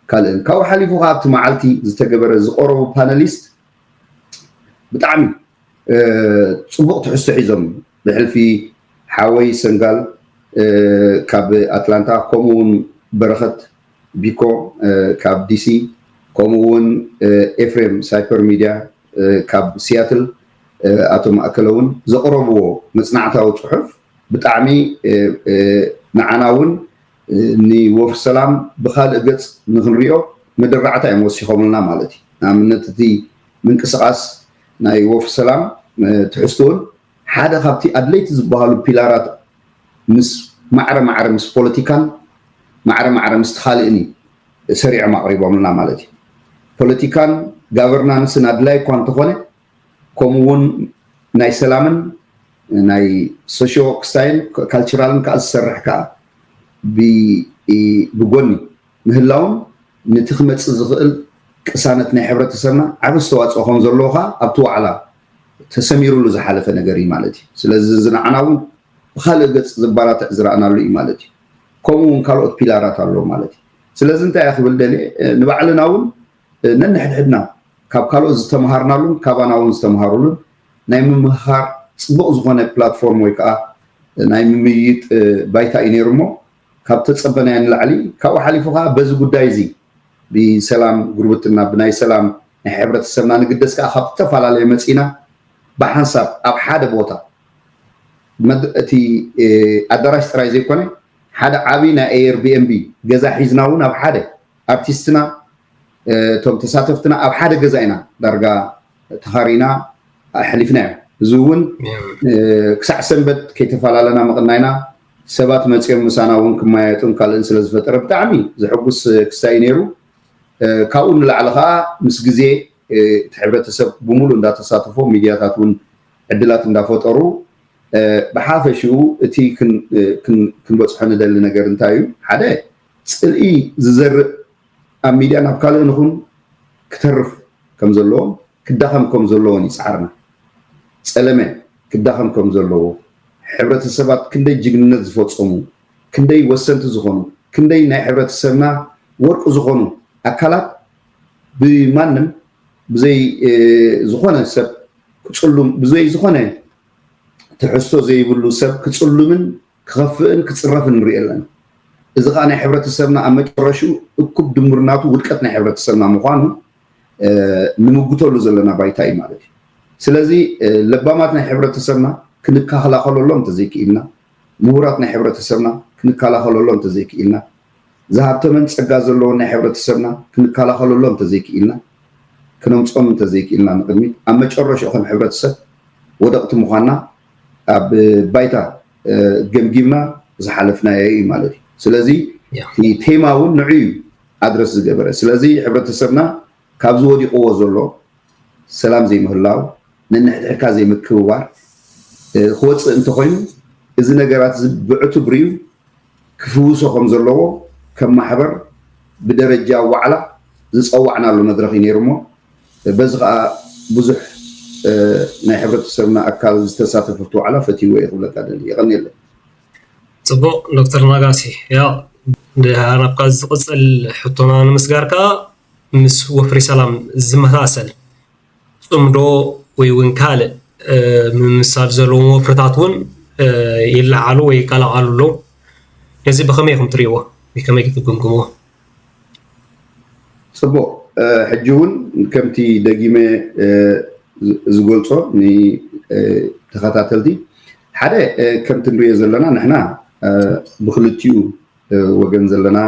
ካልእን ካብኡ ሓሊፉ ከዓ ኣብቲ መዓልቲ ዝተገበረ ዝቀረቡ ፓነሊስት ብጣዕሚ ፅቡቕ ትሕዝቶ ሒዞም ብሕልፊ ሓወይ ሰንጋል ካብ ኣትላንታ ከምኡ እውን በረኸት ቢኮ ካብ ዲሲ ከምኡ እውን ኤፍሬም ሳይፐር ሚድያ ካብ ሲያትል ኣቶ ማእከለ እውን ዘቕረብዎ መፅናዕታዊ ፅሑፍ ብጣዕሚ ንዓና እውን ንወፍሪ ሰላም ብካልእ ገፅ ንክንሪኦ መደራዕታ እዮም ወሲኾምልና ማለት እዩ። ንኣብነት እቲ ምንቅስቃስ ናይ ወፍሪ ሰላም ትሕዝትኡን ሓደ ካብቲ ኣድለይቲ ዝበሃሉ ፒላራት ምስ ማዕረ ማዕረ ምስ ፖለቲካን ማዕረ ማዕረ ምስቲ ካልእን እዩ ሰሪዖም ኣቕሪቦምልና ማለት እዩ። ፖለቲካን ጋቨርናንስን ኣድላይ እኳ እንተኾነ ከምኡ እውን ናይ ሰላምን ናይ ሶሽዮ ክሳይን ካልቸራልን ከዓ ዝሰርሕ ከዓ ብጎኒ ምህላውን ነቲ ክመፅእ ዝኽእል ቅሳነት ናይ ሕብረተሰብና ዓብ ኣስተዋፅኦ ከም ዘለዎ ከዓ ኣብቲ ዋዕላ ተሰሚሩሉ ዝሓለፈ ነገር እዩ ማለት እዩ። ስለዚ እዚ ንዓና እውን ብካልእ ገፅ ዝባራትዕ ዝረኣናሉ እዩ ማለት እዩ። ከምኡ እውን ካልኦት ፒላራት ኣለዉ ማለት እዩ። ስለዚ እንታይ እየ ክብል ደልየ ንባዕልና እውን ነንሕድሕድና ካብ ካልኦት ዝተምሃርናሉን ካባና እውን ዝተምሃሩሉን ናይ ምምሃር ፅቡቕ ዝኾነ ፕላትፎርም ወይ ከዓ ናይ ምምይጥ ባይታ እዩ ነይሩ እሞ ካብ ተፀበናዮ ንላዕሊ ካብኡ ሓሊፉ ከዓ በዚ ጉዳይ እዚ ብሰላም ጉርብትና ብናይ ሰላም ናይ ሕብረተሰብና ንግደስ ከዓ ካብ ዝተፈላለየ መፂና ብሓንሳብ ኣብ ሓደ ቦታ እቲ ኣዳራሽ ጥራይ ዘይኮነ ሓደ ዓብዪ ናይ ኤርቢኤንቢ ገዛ ሒዝና እውን ኣብ ሓደ ኣርቲስትና እቶም ተሳተፍትና ኣብ ሓደ ገዛ ኢና ዳርጋ ተኻሪና ኣሕሊፍናዮ። እዚ እውን ክሳዕ ሰንበት ከይተፈላለና ምቕናይና ሰባት መፂኦም ምሳና እውን ክመያየጡን ካልእን ስለ ዝፈጠረ ብጣዕሚ ዘሐጉስ ክስታይ ነይሩ። ካብኡ ንላዕሊ ከዓ ምስ ግዜ እቲ ሕብረተሰብ ብምሉእ እንዳተሳተፎ ሚድያታት እውን ዕድላት እንዳፈጠሩ ብሓፈሽኡ እቲ ክንበፅሖ ንደሊ ነገር እንታይ እዩ? ሓደ ፅልኢ ዝዘርእ ኣብ ሚድያ ናብ ካልእ ንኹን ክተርፍ ከም ዘለዎን ክዳኸም ከም ዘለዎን ይፅዓርና። ፀለመ ክዳኸም ከም ዘለዎ፣ ሕብረተሰባት ክንደይ ጅግንነት ዝፈፀሙ፣ ክንደይ ወሰንቲ ዝኾኑ፣ ክንደይ ናይ ሕብረተሰብና ወርቂ ዝኾኑ ኣካላት ብማንም ብዘይ ዝኾነ ሰብ ክፅሉም፣ ብዘይ ዝኾነ ትሕዝቶ ዘይብሉ ሰብ ክፅሉምን ክኸፍእን ክፅረፍን ንሪኢ ኣለና። እዚ ከዓ ናይ ሕብረተሰብና ኣብ መጨረሽኡ እኩብ ድምርናቱ ውድቀት ናይ ሕብረተሰብና ምዃኑ ንምጉተሉ ዘለና ባይታ እዩ ማለት እዩ። ስለዚ ለባማት ናይ ሕብረተሰብና ክንከላኸለሎም እንተዘይክኢልና፣ ምሁራት ናይ ሕብረተሰብና ክንከላኸለሎም እንተዘይክኢልና፣ ዝሃብተመን ፀጋ ዘለዎን ናይ ሕብረተሰብና ክንከላኸለሎም እንተዘይክኢልና፣ ክነምፅኦም እንተዘይክኢልና ንቅድሚት፣ ኣብ መጨረሽኡ ከም ሕብረተሰብ ወደቕቲ ምዃንና ኣብ ባይታ ገምጊምና ዝሓለፍናዮ እዩ ማለት እዩ። ስለዚ እቲ ቴማ እውን ንዑ እዩ ኣድረስ ዝገበረ። ስለዚ ሕብረተሰብና ካብዚ ወዲቕዎ ዘሎ ሰላም ዘይምህላው፣ ነንሕድሕድካ ዘይምክብባር ክወፅእ እንተኮይኑ፣ እዚ ነገራት እዚ ብዕቱብ ሪኡ ክፍውሶ ከም ዘለዎ ከም ማሕበር ብደረጃ ዋዕላ ዝፀዋዕናሉ መድረኽ እዩ ነይሩ። እሞ በዚ ከዓ ብዙሕ ናይ ሕብረተሰብና ኣካል ዝተሳተፈ ኣብቲ ዋዕላ ፈትይዎ እየ ክብለካ ደሊ። የቐንየለይ። ፅቡቕ ዶክተር ናጋሲ፣ ያው ድሓር ናብካ ዝቕፅል ሕቶና ንምስጋር ከዓ ምስ ወፍሪ ሰላም ዝመሳሰል ፅምዶ ወይ እውን ካልእ ምምሳል ዘለዎም ወፍርታት እውን ይለዓሉ ወይ ይቀላቐሉ ኣለዉ። ነዚ ብኸመይ ኢኹም ትርእይዎ ወይ ከመይ ክትግምግምዎ? ፅቡቕ። ሕጂ እውን ከምቲ ደጊመ ዝገልፆ ንተኸታተልቲ፣ ሓደ ከምቲ ንሪኦ ዘለና ንሕና ብክልቲኡ ወገን ዘለና፣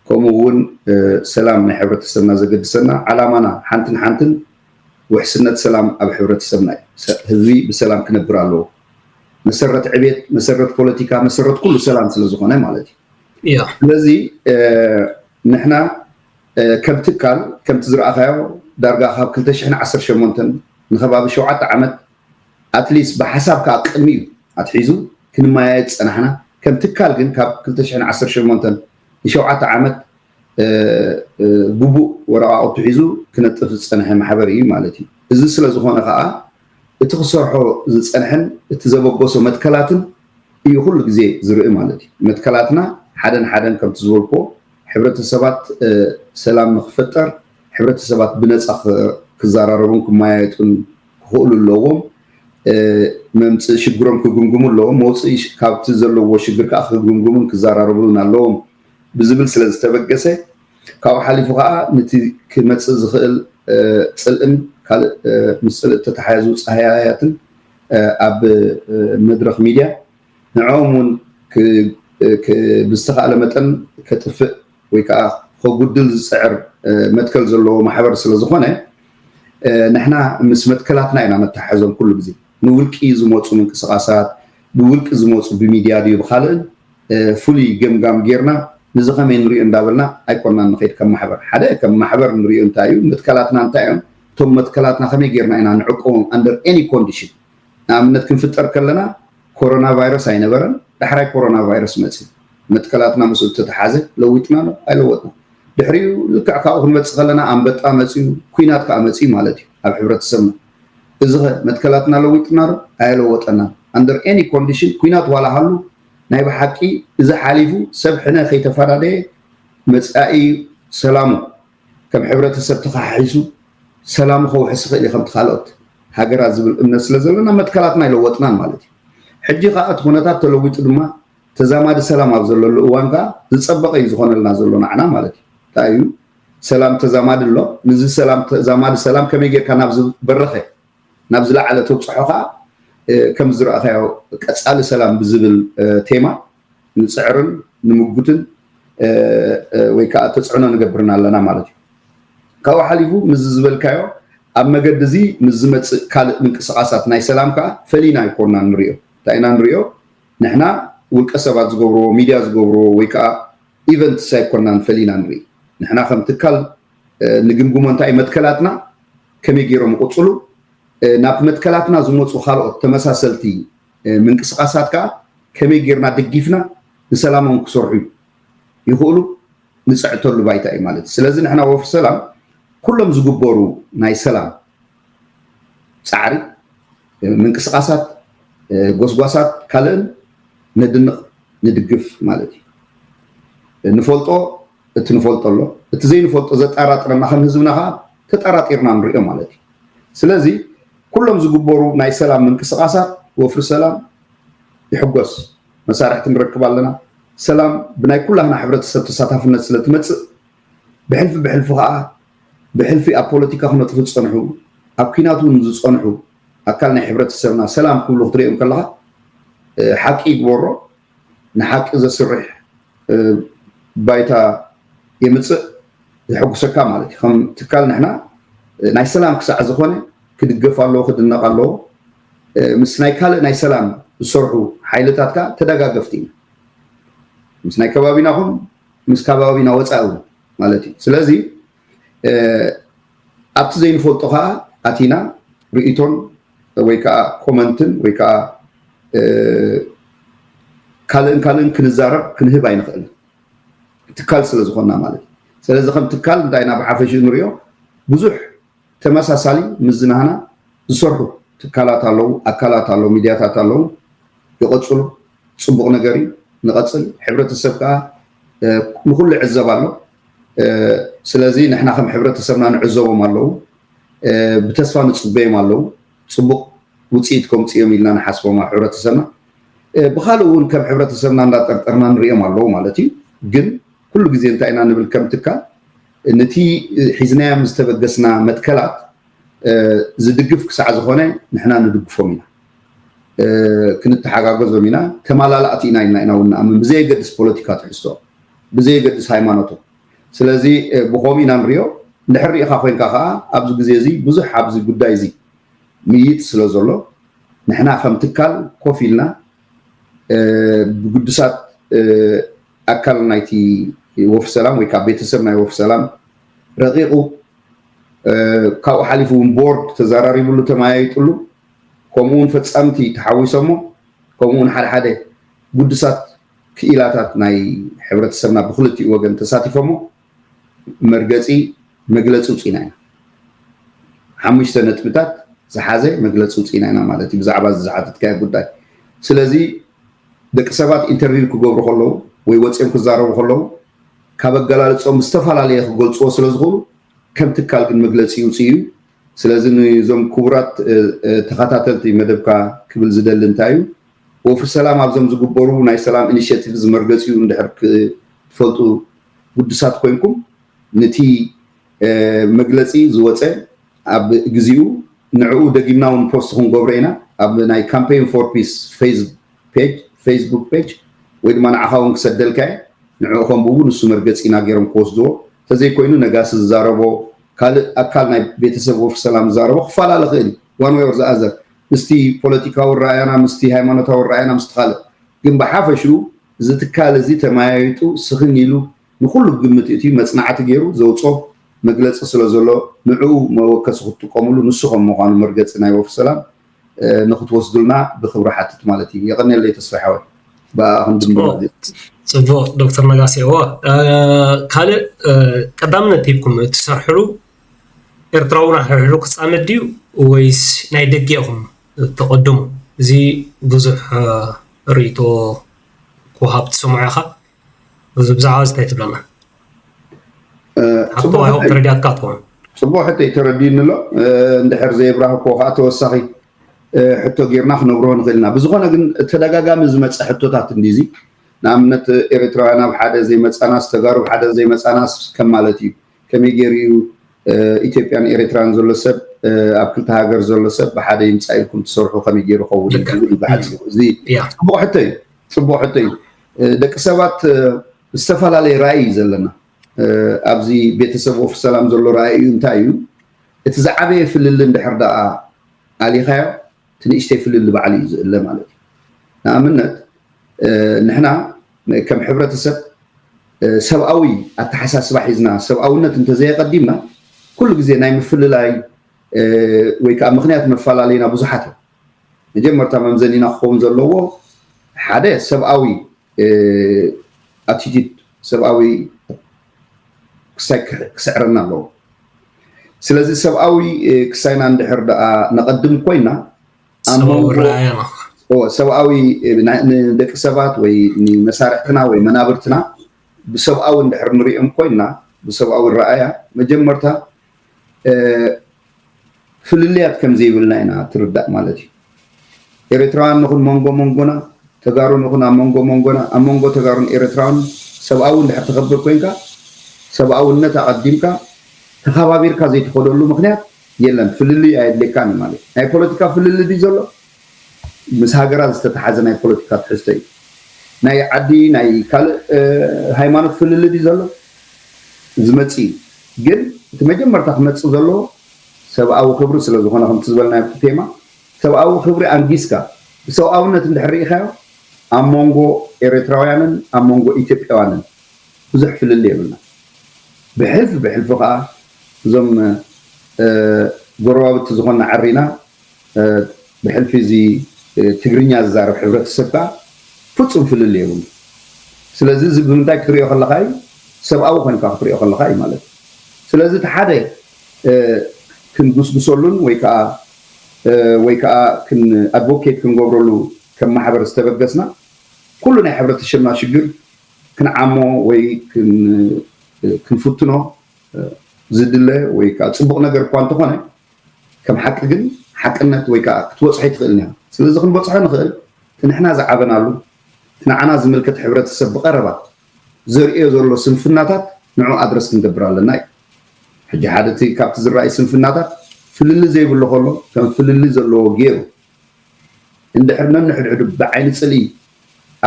ከምኡ እውን ሰላም ናይ ሕብረተሰብና ዘገድሰና፣ ዓላማና ሓንትን ሓንትን ውሕስነት ሰላም ኣብ ሕብረተሰብና እዩ። ህዝቢ ብሰላም ክነብር ኣለዎ። መሰረት ዕቤት፣ መሰረት ፖለቲካ፣ መሰረት ኩሉ ሰላም ስለዝኾነ ማለት እዩ። ስለዚ ንሕና ከም ትካል ከምቲ ዝረኣኻዮ ዳርጋ ካብ ክልተ ሽሕን ዓሰርተ ሸሞንተን ንከባቢ ሸውዓተ ዓመት ኣትሊስት ብሓሳብ ከዓ ቅድሚኡ ኣትሒዙ ክንመያየጥ ዝፀናሕና፣ ከም ትካል ግን ካብ ክልተ ሽሕን ዓሰርተ ሸሞንተን ንሸውዓተ ዓመት ግቡእ ወረቃቕቱ ሒዙ ክነጥፍ ዝፀንሐ ማሕበር እዩ ማለት እዩ። እዚ ስለዝኾነ ከዓ እቲ ክሰርሖ ዝፀንሐን እቲ ዘበገሶ መትከላትን እዩ ኩሉ ግዜ ዝርኢ ማለት እዩ። መትከላትና ሓደን ሓደን ከምቲ ዝበልክዎ ሕብረተሰባት ሰላም ንክፈጠር፣ ሕብረተሰባት ብነፃ ክዘራረቡን ክመያየጡን ክኽእሉ ኣለዎም። መምፅኢ ሽግሮም ክግምግሙ ኣለዎም። መውፅኢ ካብቲ ዘለዎ ሽግር ከዓ ክግምግሙን ክዘራረቡን ኣለዎም ብዝብል ስለዝተበገሰ፣ ካብኡ ሓሊፉ ከዓ ነቲ ክመፅእ ዝኽእል ፅልእን ካልእ ምስ ፅልእ ተተሓያዙ ፀሃያያትን ኣብ መድረኽ ሚድያ ንዕኦም እውን ብዝተኻእለ መጠን ከጥፍእ ወይ ከዓ ከጉድል ዝፅዕር መትከል ዘለዎ ማሕበር ስለዝኾነ፣ ንሕና ምስ መትከላትና ኢና ነተሓሕዞም ኩሉ ግዜ። ንውልቂ ዝመፁ ምንቅስቃሳት፣ ብውልቂ ዝመፁ ብሚድያ ድዩ ብካልእን ፍሉይ ገምጋም ጌርና ነዚ ከመይ ንሪኦ እንዳበልና ኣይኮናን ንኸይድ ከም ማሕበር። ሓደ ከም ማሕበር ንሪኦ እንታይ እዩ፣ መትከላትና እንታይ እዮም፣ እቶም መትከላትና ከመይ ጌርና ኢና ንዕቀቦም under any condition። ንኣብነት ክንፍጠር ከለና ኮሮና ቫይረስ ኣይነበረን፣ ዳሕራይ ኮሮና ቫይረስ መፅዩ። መትከላትና ምስኡ ተተሓዘ ለዊጥና ዶ ኣይለወጥና። ድሕሪኡ ልክዕ ካብኡ ክንመፅእ ከለና ኣንበጣ መፅዩ፣ ኩናት ከዓ መፅዩ ማለት እዩ ኣብ ሕብረተሰብና። እዚ ኸ መትከላትና ለዊጥና ዶ ኣየለወጠናን። Under any condition ኩናት ዋላ ሃሉ ናይ ብሓቂ እዚ ሓሊፉ ሰብ ሕነ ከይተፈዳደየ መፃኢ ሰላሙ ከም ሕብረተሰብ ተኸሓሒሱ ሰላሙ ከውሕስ ይኽእል እዩ ከምቲ ካልኦት ሃገራት ዝብል እምነት ስለ ዘለና መትከላትና ኣይለወጥናን ማለት እዩ። ሕጂ ከዓ እቲ ኩነታት ተለዊጡ ድማ ተዛማዲ ሰላም ኣብ ዘለሉ እዋን ከዓ ዝፀበቐ እዩ ዝኾነልና ዘሎ ንዓና ማለት እዩ። እንታይ እዩ ሰላም ተዛማዲ ኣሎ። ንዚ ሰላም ተዛማዲ ሰላም ከመይ ጌርካ ናብ ዝበረኸ ናብ ዝለዓለ ተብፅሖ ከዓ ከም ዝረኣኻዮ ቀፃሊ ሰላም ብዝብል ቴማ ንፅዕርን ንምጉትን ወይ ከዓ ተፅዕኖ ንገብርና ኣለና ማለት እዩ። ካብኡ ሓሊፉ ምስዚ ዝበልካዮ ኣብ መገዲ እዚ ምስ ዝመፅእ ካልእ ምንቅስቃሳት ናይ ሰላም ከዓ ፈሊና ኣይኮንና ንሪኦ። እንታይ ኢና ንሪኦ? ንሕና ውልቀ ሰባት ዝገብርዎ፣ ሚድያ ዝገብርዎ ወይ ከዓ ኢቨንትስ ኣይኮንናን ፈሊና ንርኢ። ንሕና ከም ትካል ንግምግሞ እንታይ መትከላትና ከመይ ገይሮም ይቕፅሉ፣ ናብ መትከላትና ዝመፁ ካልኦት ተመሳሰልቲ ምንቅስቃሳት ከዓ ከመይ ጌርና ደጊፍና ንሰላሞም ክሰርሑ ይኽእሉ፣ ንፅዕተሉ ባይታ እዩ ማለት እዩ። ስለዚ ንሕና ወፍሪ ሰላም ኩሎም ዝግበሩ ናይ ሰላም ፃዕሪ፣ ምንቅስቃሳት፣ ጎስጓሳት ካልእን ነድንቕ፣ ንድግፍ ማለት እዩ። ንፈልጦ፣ እቲ ንፈልጦ ኣሎ፣ እቲ ዘይንፈልጦ ዘጠራጥረና ከም ህዝብና ከዓ ተጠራጢርና ንሪኦ ማለት እዩ። ስለዚ ኩሎም ዝግበሩ ናይ ሰላም ምንቅስቃሳት ወፍሪ ሰላም ይሕጎስ፣ መሳርሕቲ ንረክብ ኣለና። ሰላም ብናይ ኩላህና ሕብረተሰብ ተሳታፍነት ስለ ትመፅእ ብሕልፊ ብሕልፊ ከዓ ብሕልፊ ኣብ ፖለቲካ ክነጥፉ ዝፀንሑ፣ ኣብ ኲናት እውን ዝፀንሑ ኣካል ናይ ሕብረተሰብና ሰላም ክብሉ ክትሪኦም ከለካ ሓቂ ይግበሮ፣ ንሓቂ ዘስርሕ ባይታ የምፅእ፣ ዘሐጉሰካ ማለት እዩ። ከም ትካል ንሕና ናይ ሰላም ክሳዕ ዝኾነ ክድገፍ ኣለዎ፣ ክድነቕ ኣለዎ። ምስ ናይ ካልእ ናይ ሰላም ዝሰርሑ ሓይልታት ከዓ ተደጋገፍቲ ኢና፣ ምስ ናይ ከባቢና ኹን ምስ ከባቢና ወፃኢ እውን ማለት እዩ። ስለዚ ኣብቲ ዘይንፈልጦ ከዓ ኣቲና ርእይቶን ወይ ከዓ ኮመንትን ወይ ከዓ ካልእን ካልእን ክንዛረብ ክንህብ ኣይንኽእልን፣ ትካል ስለ ዝኾንና ማለት እዩ። ስለዚ ከም ትካል እንታይ ኢና ብሓፈሽኡ ንሪኦ፣ ብዙሕ ተመሳሳሊ ምዝናህና ዝሰርሑ ትካላት ኣለዉ፣ ኣካላት ኣለዉ፣ ሚድያታት ኣለዉ። ይቐፅሉ፣ ፅቡቕ ነገር እዩ፣ ንቐፅል። ሕብረተሰብ ከዓ ንኩሉ ይዕዘብ ኣሎ። ስለዚ ንሕና ከም ሕብረተሰብና ንዕዘቦም ኣለዉ፣ ብተስፋ ንፅበዮም ኣለዉ። ፅቡቕ ውፅኢት ከምፅኦም ኢልና ንሓስቦም ኣብ ሕብረተሰብና። ብካልእ እውን ከም ሕብረተሰብና እንዳጠርጠርና ንሪኦም ኣለዉ ማለት እዩ። ግን ኩሉ ግዜ እንታይ ኢና ንብል ከም ትካል፣ ነቲ ሒዝናዮም ዝተበገስና መትከላት ዝድግፍ ክሳዕ ዝኾነ ንሕና ንድግፎም ኢና፣ ክንተሓጋገዞም ኢና፣ ተማላላእቲ ኢና ኢልና ኢና እውን ንኣምን፣ ብዘየገድስ ፖለቲካ ትሕዝቶ፣ ብዘየገድስ ሃይማኖቶ። ስለዚ ብኸምኡ ኢና ንሪኦ። እንድሕር ርኢኻ ኮይንካ ከዓ ኣብዚ ግዜ እዚ ብዙሕ ኣብዚ ጉዳይ እዚ ምይጥ ስለ ዘሎ ንሕና ከም ትካል ኮፍ ኢልና ብግዱሳት ኣካል ናይቲ ወፍሪ ሰላም ወይ ከዓ ቤተሰብ ናይ ወፍሪ ሰላም ረቂቑ፣ ካብኡ ሓሊፉ እውን ቦርድ ተዘራሪብሉ ተመያይጥሉ፣ ከምኡ እውን ፈፃምቲ ተሓዊሶሞ፣ ከምኡ እውን ሓደ ሓደ ግዱሳት ክኢላታት ናይ ሕብረተሰብና ብክልቲኡ ወገን ተሳቲፎሞ መርገፂ መግለፂ ውፅኢና ኢና። ሓሙሽተ ነጥብታት ዝሓዘ መግለፂ ውፅኢና ኢና ማለት እዩ ብዛዕባ እዚ ዝሓተትካዮ ጉዳይ። ስለዚ ደቂ ሰባት ኢንተርቪው ክገብሩ ከለዉ ወይ ወፂኦም ክዛረቡ ከለዉ ካብ ኣገላልፆም ዝተፈላለየ ክገልፅዎ ስለ ዝኽእሉ ከም ትካል ግን መግለፂ ይውፅእ እዩ። ስለዚ ንዞም ክቡራት ተኸታተልቲ መደብካ ክብል ዝደሊ እንታይ እዩ፣ ወፍሪ ሰላም ኣብዞም ዝግበሩ ናይ ሰላም ኢኒሽቲቭ ዝመርገፂኡ እንድሕር ክትፈልጡ ግዱሳት ኮይንኩም፣ ነቲ መግለፂ ዝወፀ ኣብ ግዚኡ ንዕኡ ደጊምና እውን ፖስት ክንገብሮ ኢና። ኣብ ናይ ካምፔን ፎር ፒስ ፌስቡክ ፔጅ ወይ ድማ ንዓኻ እውን ክሰደልካ እየ። ንዕኡ ከንብቡ፣ ንሱ መርገፂና ገይሮም ክወስድዎ፣ እንተዘይኮይኑ ነጋሲ ዝዛረቦ፣ ካልእ ኣካል ናይ ቤተሰብ ወፍሪ ሰላም ዝዛረቦ ክፈላለ ክእል እዩ። ዋን ወይ ኦር ዘኣዘር ምስቲ ፖለቲካዊ ረኣያና፣ ምስቲ ሃይማኖታዊ ረኣያና፣ ምስቲ ካልእ ግን ብሓፈሽኡ እዚ ትካል እዚ ተመያይጡ ስኽን ኢሉ ንኹሉ ግምት እትዩ መፅናዕቲ ገይሩ ዘውፅኦ መግለፂ ስለ ዘሎ ንዕኡ መወከሲ ክትጥቀምሉ ንሱ ከም ምዃኑ መርገፂ ናይ ወፍሪ ሰላም ንክትወስዱልና ብክብሪ ሓትት ማለት እዩ። የቐንየለይ ተስፋ ሓወይ። ብኣኣ ክንድምድም። ፅቡቕ ዶክተር ነጋሲ። እዎ ካልእ ቀዳምነት ሂብኩም እትሰርሕሉ ኤርትራውን ኣሕሕሉ ክፃመድ ድዩ ወይስ ናይ ደገ ኢኹም ተቐድሙ? እዚ ብዙሕ ርእይቶ ክወሃብ ትሰምዖ ኢኻ። እዚ ብዛዕባ እዚ እንታይ ትብለና? ሓቶ ኣይሆፕ ተረዲኣትካ ትኸውን። ፅቡቕ ሕቶ እዩ ተረዲኡኒ ኣሎ። እንድሕር ዘየብራህኮ ከዓ ተወሳኺ ሕቶ ጌርና ክነብርሆ ንኽእል ኢና። ብዝኾነ ግን ተደጋጋሚ ዝመፀ ሕቶታት እንዲዚ ንኣብነት ኤርትራውያን ኣብ ሓደ ዘይመፃናስ ተጋሩ ኣብ ሓደ ዘይመፃናስ ከም ማለት እዩ። ከመይ ገይሩ እዩ ኢትዮጵያን ኤርትራን ዘሎ ሰብ ኣብ ክልተ ሃገር ዘሎ ሰብ ብሓደ ይምፃእ ኢልኩም ትሰርሑ ከመይ ገይሩ ኸውን እዩ ዝብል እዩ ብሓፂሩ። እዚ ፅቡቕ ሕቶ እዩ፣ ፅቡቕ ሕቶ እዩ። ደቂ ሰባት ዝተፈላለየ ራእይ እዩ ዘለና። ኣብዚ ቤተሰብ ወፍሪ ሰላም ዘሎ ራእይ እዩ እንታይ እዩ? እቲ ዝዓበየ ፍልሊ እንድሕር ደኣ ኣሊኻዮ እቲ ንእሽተይ ፍልሊ ባዕሉ እዩ ዝእለ ማለት እዩ። ንኣብነት ንሕና ከም ሕብረተሰብ ሰብኣዊ ኣተሓሳስባ ሒዝና ሰብኣውነት እንተዘየቀዲምና ኩሉ ግዜ ናይ ምፍልላይ ወይ ከዓ ምክንያት መፈላለይና ብዙሓት እዮም። መጀመርታ መምዘኒና ክኸውን ዘለዎ ሓደ ሰብኣዊ ኣቲቲድ፣ ሰብኣዊ ክሳይ ክስዕረና ኣለዎ። ስለዚ ሰብኣዊ ክሳይና እንድሕር ደኣ ነቐድም ኮይና ኣብ መንጎ ሰብኣዊ ንደቂ ሰባት ወይ ንመሳርሕትና ወይ መናብርትና ብሰብኣዊ እንድሕር ንሪኦም ኮይና ብሰብኣዊ ረኣያ መጀመርታ ፍልልያት ከም ዘይብልና ኢና ትርዳእ ማለት እዩ። ኤርትራውያን ንኹን መንጎ መንጎና፣ ተጋሩ ንኹን ኣብ መንጎ መንጎና፣ ኣብ መንጎ ተጋሩን ኤርትራውን ሰብኣዊ እንድሕር ተኸብር ኮይንካ ሰብኣውነት ኣቐዲምካ ተኸባቢርካ ዘይትኸደሉ ምኽንያት የለን። ፍልልይ ኣየድልየካን እዩ ማለት እዩ። ናይ ፖለቲካ ፍልልይ ድዩ ዘሎ? ምስ ሃገራት ዝተተሓዘ ናይ ፖለቲካ ትሕዝቶ እዩ። ናይ ዓዲ ናይ ካልእ ሃይማኖት ፍልልይ ድዩ ዘሎ? ዝመጽእ እዩ። ግን እቲ መጀመርታ ክመጽእ ዘለዎ ሰብኣዊ ክብሪ ስለ ዝኾነ ከምቲ ዝበልና ኣብቲ ቴማ ሰብኣዊ ክብሪ ኣንጊስካ ብሰብኣውነት እንድሕር ርኢኻዮ ኣብ መንጎ ኤርትራውያንን ኣብ መንጎ ኢትዮጵያውያንን ብዙሕ ፍልልይ የብልና። ብሕልፊ ብሕልፊ ከዓ እዞም ጎረባብቲ ዝኾንና ዓሪና ብሕልፊ እዚ ትግርኛ ዝዛረብ ሕብረተሰብ ከዓ ፍፁም ፍልልይ የብሉ። ስለዚ እዚ ብምንታይ ክትሪኦ ከለካ እዩ? ሰብኣዊ ኮንካ ክትሪኦ ከለካ እዩ ማለት እዩ። ስለዚ እቲ ሓደ ክንጉስጉሰሉን ወይ ከዓ ወይ ከዓ ኣድቮኬት ክንገብረሉ ከም ማሕበር ዝተበገስና ኩሉ ናይ ሕብረተሰብና ሽግር ክንዓሞ ወይ ክንፍትኖ ዝድለ ወይ ከዓ ፅቡቕ ነገር እኳ እንተኾነ ከም ሓቂ ግን ሓቅነት ወይ ከዓ ክትበፅሖ ይትኽእል እያ። ስለዚ ክንበፅሖ ንኽእል እቲ ንሕና ዝዓበናሉ እቲ ንዓና ዝምልከት ሕብረተሰብ ብቐረባ ዘርእዮ ዘሎ ስንፍናታት ንዑ ኣድረስ ክንገብር ኣለና እዩ። ሕጂ ሓደ እቲ ካብቲ ዝረኣይ ስንፍናታት ፍልሊ ዘይብሉ ከሎ ከም ፍልሊ ዘለዎ ገይሩ እንድሕር ነንሕድሕዱ ብዓይኒ ፅልኢ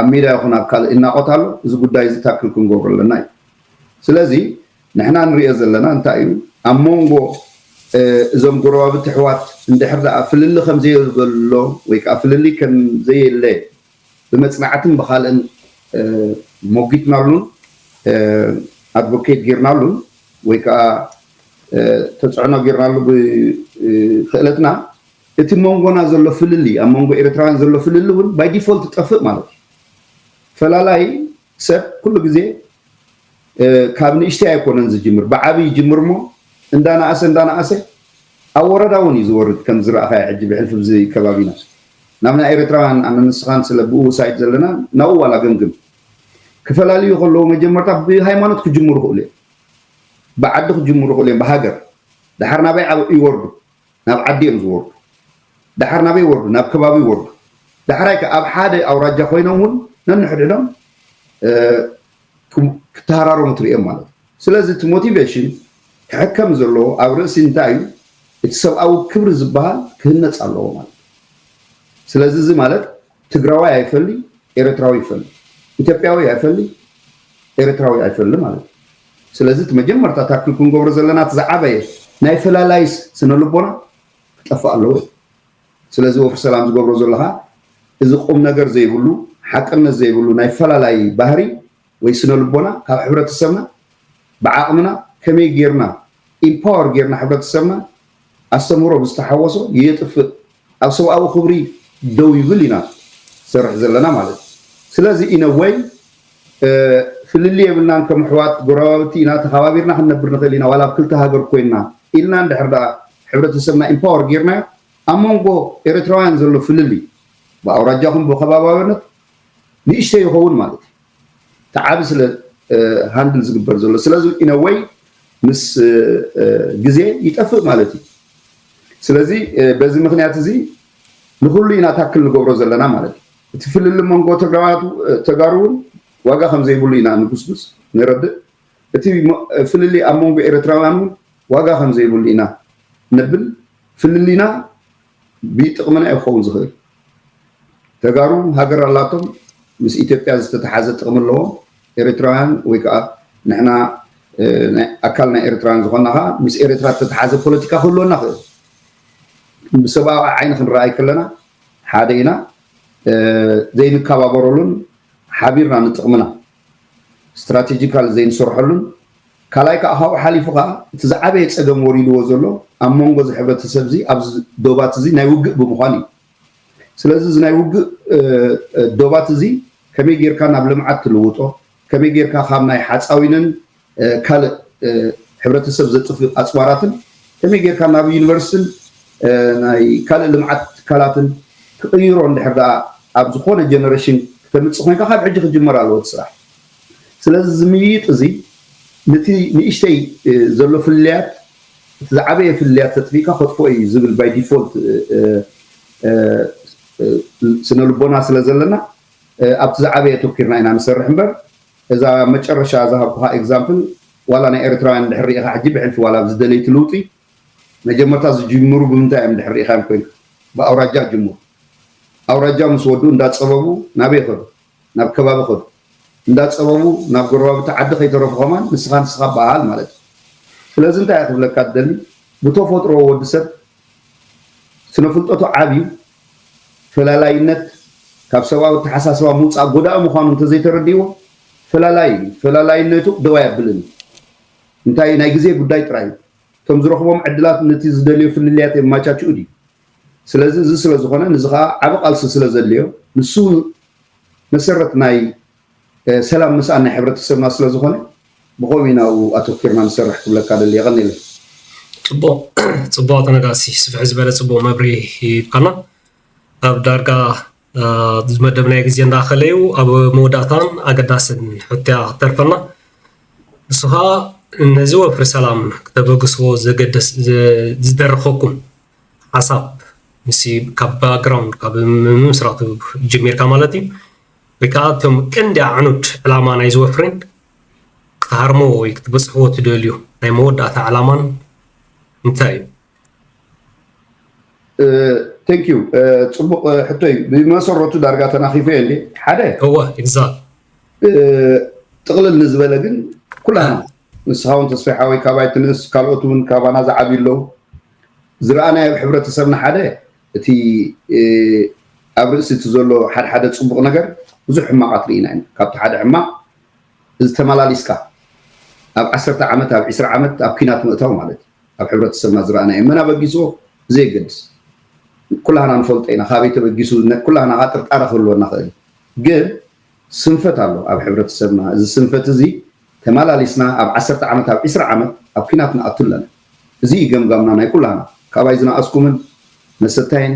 ኣብ ሜዳ ይኹን ኣብ ካልእ ይናቖት ኣሎ፣ እዚ ጉዳይ እዚ ታክል ክንገብሮ ኣለና እዩ። ስለዚ ንሕና ንሪኦ ዘለና እንታይ እዩ? ኣብ መንጎ እዞም ጎረባብቲ ኣሕዋት እንድሕር ደኣ ፍልሊ ከም ዘየሎ ወይ ከዓ ፍልሊ ከም ዘየለ ብመፅናዕትን ብካልእን ሞጊትናሉን ኣድቮኬት ጌርናሉን ወይ ከዓ ተፅዕኖ ጌርናሉ ብክእለትና እቲ መንጎና ዘሎ ፍልልይ ኣብ መንጎ ኤርትራውያን ዘሎ ፍልልይ እውን ባይ ዲፎልት ጠፍእ ማለት እዩ። ፈላላይ ሰብ ኩሉ ግዜ ካብ ንእሽተይ ኣይኮነን ዝጅምር፣ ብዓብይ ይጅምር እሞ እንዳነኣሰ እንዳነኣሰ ኣብ ወረዳ እውን እዩ ዝወርድ። ከም ዝረኣኻዮ ሕጂ ብሕልፊ ብዚ ከባቢና ናብ ናይ ኤርትራውያን ኣነ ንስኻን ስለ ብኡ ሳይድ ዘለና ናብኡ ዋላ ገምግም ክፈላልዩ ከለዉ መጀመርታ ብሃይማኖት ክጅምሩ ይኽእሉ እዮም፣ ብዓዲ ክጅምሩ ይኽእሉ እዮም፣ ብሃገር ድሓር ናበይ ዓብ ይወርዱ ናብ ዓዲ እዮም ዝወርዱ። ድሓር ናበይ ይወርዱ? ናብ ከባቢ ይወርዱ። ዳሕራይ ከ ኣብ ሓደ ኣውራጃ ኮይኖም እውን ነንሕድሕዶም ክተሃራረሙ ትርእዮም ማለት እዩ። ስለዚ እቲ ሞቲቬሽን ክሕከም ዘለዎ ኣብ ርእሲ እንታይ እዩ? እቲ ሰብኣዊ ክብሪ ዝበሃል ክህነፅ ኣለዎ ማለት እዩ። ስለዚ እዚ ማለት ትግራዋይ ኣይፈሊ፣ ኤርትራዊ ይፈሊ፣ ኢትዮጵያዊ ኣይፈሊ፣ ኤርትራዊ ኣይፈሊ ማለት እዩ። ስለዚ እቲ መጀመርታ ታክል ክንገብሮ ዘለና እቲ ዝዓበየ ናይ ፈላላይስ ስነ ልቦና ክጠፍእ ኣለዎ እዩ። ስለዚ ወፍሪ ሰላም ዝገብሮ ዘለኻ እዚ ቁም ነገር ዘይብሉ ሓቅነት ዘይብሉ ናይ ፈላላይ ባህሪ ወይ ስነ ልቦና ካብ ሕብረተሰብና ብዓቕምና ከመይ ጌርና ኢምፓወር ጌርና ሕብረተሰብና ኣስተምህሮ ብዝተሓወሶ የጥፍእ ኣብ ሰብኣዊ ክብሪ ደው ይብል ኢና ሰርሕ ዘለና ማለት እዩ። ስለዚ ኢነወይ ፍልሊ የብልናን ከም ኣሕዋት ጎረባብቲ ኢና ተኸባቢርና ክንነብር ንኽእል ኢና ዋላ ኣብ ክልተ ሃገር ኮይንና ኢልና እንድሕር ደኣ ሕብረተሰብና ኢምፓወር ጌርናዮ ኣብ መንጎ ኤርትራውያን ዘሎ ፍልሊ ብኣውራጃኹም ብከባባውነት ንእሽተይ ይኸውን ማለት እዩ። ተዓቢ ስለ ሃንድል ዝግበር ዘሎ ስለዚ ኢነወይ ምስ ግዜ ይጠፍእ ማለት እዩ። ስለዚ በዚ ምክንያት እዚ ንኩሉ ኢና ታክል ንገብሮ ዘለና ማለት እዩ። እቲ ፍልሊ መንጎ ተጋሩ እውን ዋጋ ከም ዘይብሉ ኢና ንጉስጉስ ንረድእ። እቲ ፍልሊ ኣብ መንጎ ኤርትራውያን እውን ዋጋ ከም ዘይብሉ ኢና ነብል። ፍልሊና ብጥቕምና እዩ ክኸውን ዝኽእል። ተጋሩ ሃገር ኣላቶም፣ ምስ ኢትዮጵያ ዝተተሓዘ ጥቕሚ ኣለዎም። ኤርትራውያን ወይ ከዓ ንሕና ኣካል ናይ ኤርትራውያን ዝኾንና ከዓ ምስ ኤርትራ ዝተተሓዘ ፖለቲካ ክህልወና ክእል። ብሰብኣዊ ዓይኒ ክንረኣይ ከለና ሓደ ኢና። ዘይንከባበረሉን ሓቢርና ንጥቕምና ስትራቴጂካል ዘይንሰርሐሉን ካልኣይ ከዓ ካብኡ ሓሊፉ ከዓ እቲ ዝዓበየ ፀገም ወሪድዎ ዘሎ ኣብ መንጎ እዚ ሕብረተሰብ እዚ ኣብዚ ዶባት እዚ ናይ ውግእ ብምዃን እዩ። ስለዚ እዚ ናይ ውግእ ዶባት እዚ ከመይ ጌርካ ናብ ልምዓት ትልውጦ፣ ከመይ ጌርካ ካብ ናይ ሓፃዊንን ካልእ ሕብረተሰብ ዘጥፍእ ኣፅዋራትን ከመይ ጌርካ ናብ ዩኒቨርሲቲን ናይ ካልእ ልምዓት ትካላትን ክቕይሮ እንድሕር ደኣ ኣብ ዝኾነ ጀነሬሽን ክተምፅእ ኮይንካ ካብ ሕጂ ክጅመር ኣለዎ እቲ ስራሕ። ስለዚ እዚ ምይይጥ እዚ ነቲ ንእሽተይ ዘሎ ፍልልያት እቲ ዝዓበየ ፍልልያት ተጥፊእካ ከጥፍኦ እዩ ዝብል ባይ ዲፎልት ስነ ልቦና ስለ ዘለና ኣብቲ ዝዓበየ ኣተኪርና ኢና ንሰርሕ እምበር እዛ መጨረሻ ዝሃብኩኻ ኤግዛምፕል ዋላ ናይ ኤርትራውያን እንድሕር ርኢኻ ሕጂ ብሕልፊ ዋላ ኣብዚ ደለይቲ ልውጢ መጀመርታ ዝጅምሩ ብምንታይ እዮም እንድሕር ርኢኻ እዮም ኮይንካ ብኣውራጃ ጅምሩ ኣውራጃ ምስ ወዱ እንዳፀበቡ ናበይ ከዱ ናብ ከባቢ ከዱ እንዳፀበቡ ናብ ጎረባብቲ ዓዲ ከይተረፉ ከማን ንስኻ ንስኻ በሃል ማለት እዩ ስለዚ እንታይ እየ ክብለካ ትደሊ ብተፈጥሮ ወዲ ሰብ ስነ ፍልጠቱ ዓብዩ ፈላላይነት ካብ ሰብኣዊ ኣተሓሳስባ ምውፃእ ጎዳኢ ምዃኑ እንተዘይተረዲእዎ ፈላላይ እዩ ፈላላይነቱ ደው ኣየብልን እዩ እንታይ ናይ ግዜ ጉዳይ ጥራይ እዩ እቶም ዝረኽቦም ዕድላት ነቲ ዝደልዮ ፍልልያት የማቻችኡ ድዩ ስለዚ እዚ ስለ ዝኾነ ንዚ ከዓ ዓቢ ቃልሲ ስለ ዘድልዮ ንሱ መሰረት ናይ ሰላም ምስኣን ናይ ሕብረተሰብና ስለ ዝኾነ ብኸምኡ ኢና ኣብኡ ኣተኪርና ንሰርሕ ክብለካ ደሊ የቐኒለ ፅቡቅ ፅቡቅ ተነጋሲ ስፍሕ ዝበለ ፅቡቅ መብሪ ይብካና ኣብ ዳርጋ ዝመደብናዮ ግዜ እንዳኸለዩ ኣብ መወዳእታን ኣገዳስን ሕትያ ክተርፈና ንሱ ከዓ ነዚ ወፍሪ ሰላም ክተበግስዎ ዝደረኸኩም ሓሳብ ምስ ካብ ባክግራውንድ ካብ ምምስራቱ ጀሚርካ ማለት እዩ ወይ ከዓ እቶም ቀንዲ ኣዕኑድ ዕላማ ናይ ዝወፍሪን ክትሃርሞ ወይ ክትበፅሕዎ ትደልዩ ናይ መወዳእታ ዕላማን እንታይ እዩ thank you ፅቡቅ ሕቶ እዩ ብመሰረቱ ዳርጋ ተናኺፈ እንዴ ሓደ እወ exact ጥቕልል ንዝበለ ግን ኩላና ንስኻ እውን ተስፋይ ሓወይ ካባይ ትንእስ ካልኦት እውን ካባና ዝዓብዩ ኣለዉ ዝረኣናዮ ኣብ ሕብረተሰብና ሓደ እቲ ኣብ ርእሲ እቲ ዘሎ ሓደ ሓደ ፅቡቕ ነገር ብዙሕ ሕማቓት ርኢና ኢና ካብቲ ሓደ ሕማቕ እዚ ተመላሊስካ ኣብ ዓሰርተ ዓመት ኣብ ዕስራ ዓመት ኣብ ኲናት ምእታው ማለት እዩ ኣብ ሕብረተሰብና ዝረኣናዮ መን ኣበጊስዎ ብዘየገድስ ኩላህና ንፈልጦ ኢና ካበይ ተበጊሱ ኩላህና ጥርጣረ ክህልወና ክእል ግን ስንፈት ኣሎ ኣብ ሕብረተሰብና እዚ ስንፈት እዚ ተመላሊስና ኣብ ዓሰርተ ዓመት ኣብ ዕስራ ዓመት ኣብ ኲናት ንኣቱ ኣለና እዚ እዩ ገምጋምና ናይ ኩላህና ካባይ ዝነኣስኩምን መሰታይን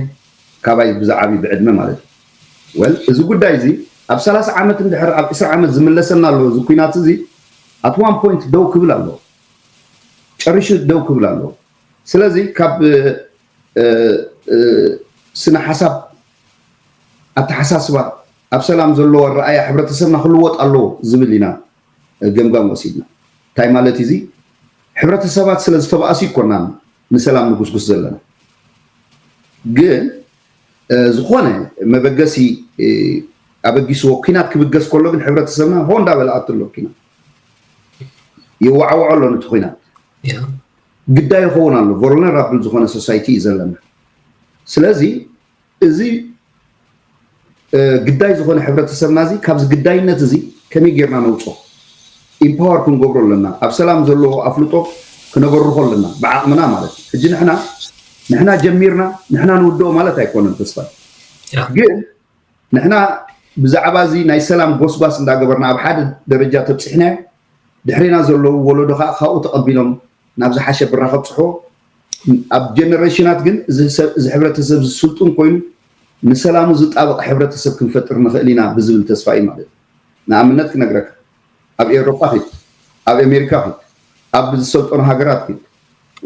ካባይ ብዝዓብዩ ብዕድመ ማለት እዩ well እዚ ጉዳይ እዚ ኣብ ሰላሳ ዓመት እንድሕር ኣብ ዕስራ ዓመት ዝምለሰና ኣሎ እዚ ኲናት እዚ at one point ደው ክብል ኣለዎ ጨሪሹ ደው ክብል ኣለዎ ስለዚ ካብ ስነ ሓሳብ ኣተሓሳስባ ኣብ ሰላም ዘለዎ ኣረኣያ ሕብረተሰብና ክልወጥ ኣለዎ ዝብል ኢና ገምጋም ወሲድና እንታይ ማለት እዚ ሕብረተሰባት ስለ ዝተባእሱ ይኮናን ንሰላም ንጉስጉስ ዘለና ግን ዝኾነ መበገሲ ኣበጊስዎ ኲናት ክብገስ ከሎ ግን ሕብረተሰብና ሆ እንዳበለ ኣትሎ ኲናት ይወዓውዖ ኣሎ ነቲ ኲናት ግዳይ ይኸውን ኣሎ vulnerable ዝኾነ society እዩ ዘለና ስለዚ እዚ ግዳይ ዝኾነ ሕብረተሰብና እዚ ካብዚ ግዳይነት እዚ ከመይ ጌርና ነውፅኦ empower ክንገብሮ ኣለና ኣብ ሰላም ዘለዎ ኣፍልጦ ክነበርኾ ኣለና ብዓቕምና ማለት እዩ ሕጂ ንሕና ንሕና ጀሚርና ንሕና ንውድኦ ማለት ኣይኮነን ተስፋ ግን ንሕና ብዛዕባ እዚ ናይ ሰላም ጎስጓስ እንዳገበርና ኣብ ሓደ ደረጃ ተብፂሕናዮ ድሕሬና ዘለዉ ወለዶ ከዓ ካብኡ ተቐቢሎም ናብ ዝሓሸ ብራ ከብፅሕዎ ኣብ ጀነሬሽናት ግን እዚ ሕብረተሰብ ዝስልጡን ኮይኑ ንሰላሙ ዝጣበቕ ሕብረተሰብ ክንፈጥር ንኽእል ኢና ብዝብል ተስፋ እዩ ማለት እዩ ንኣብነት ክነግረካ ኣብ ኤውሮጳ ኺድ ኣብ ኣሜሪካ ኺድ ኣብ ዝሰልጠኑ ሃገራት ኺድ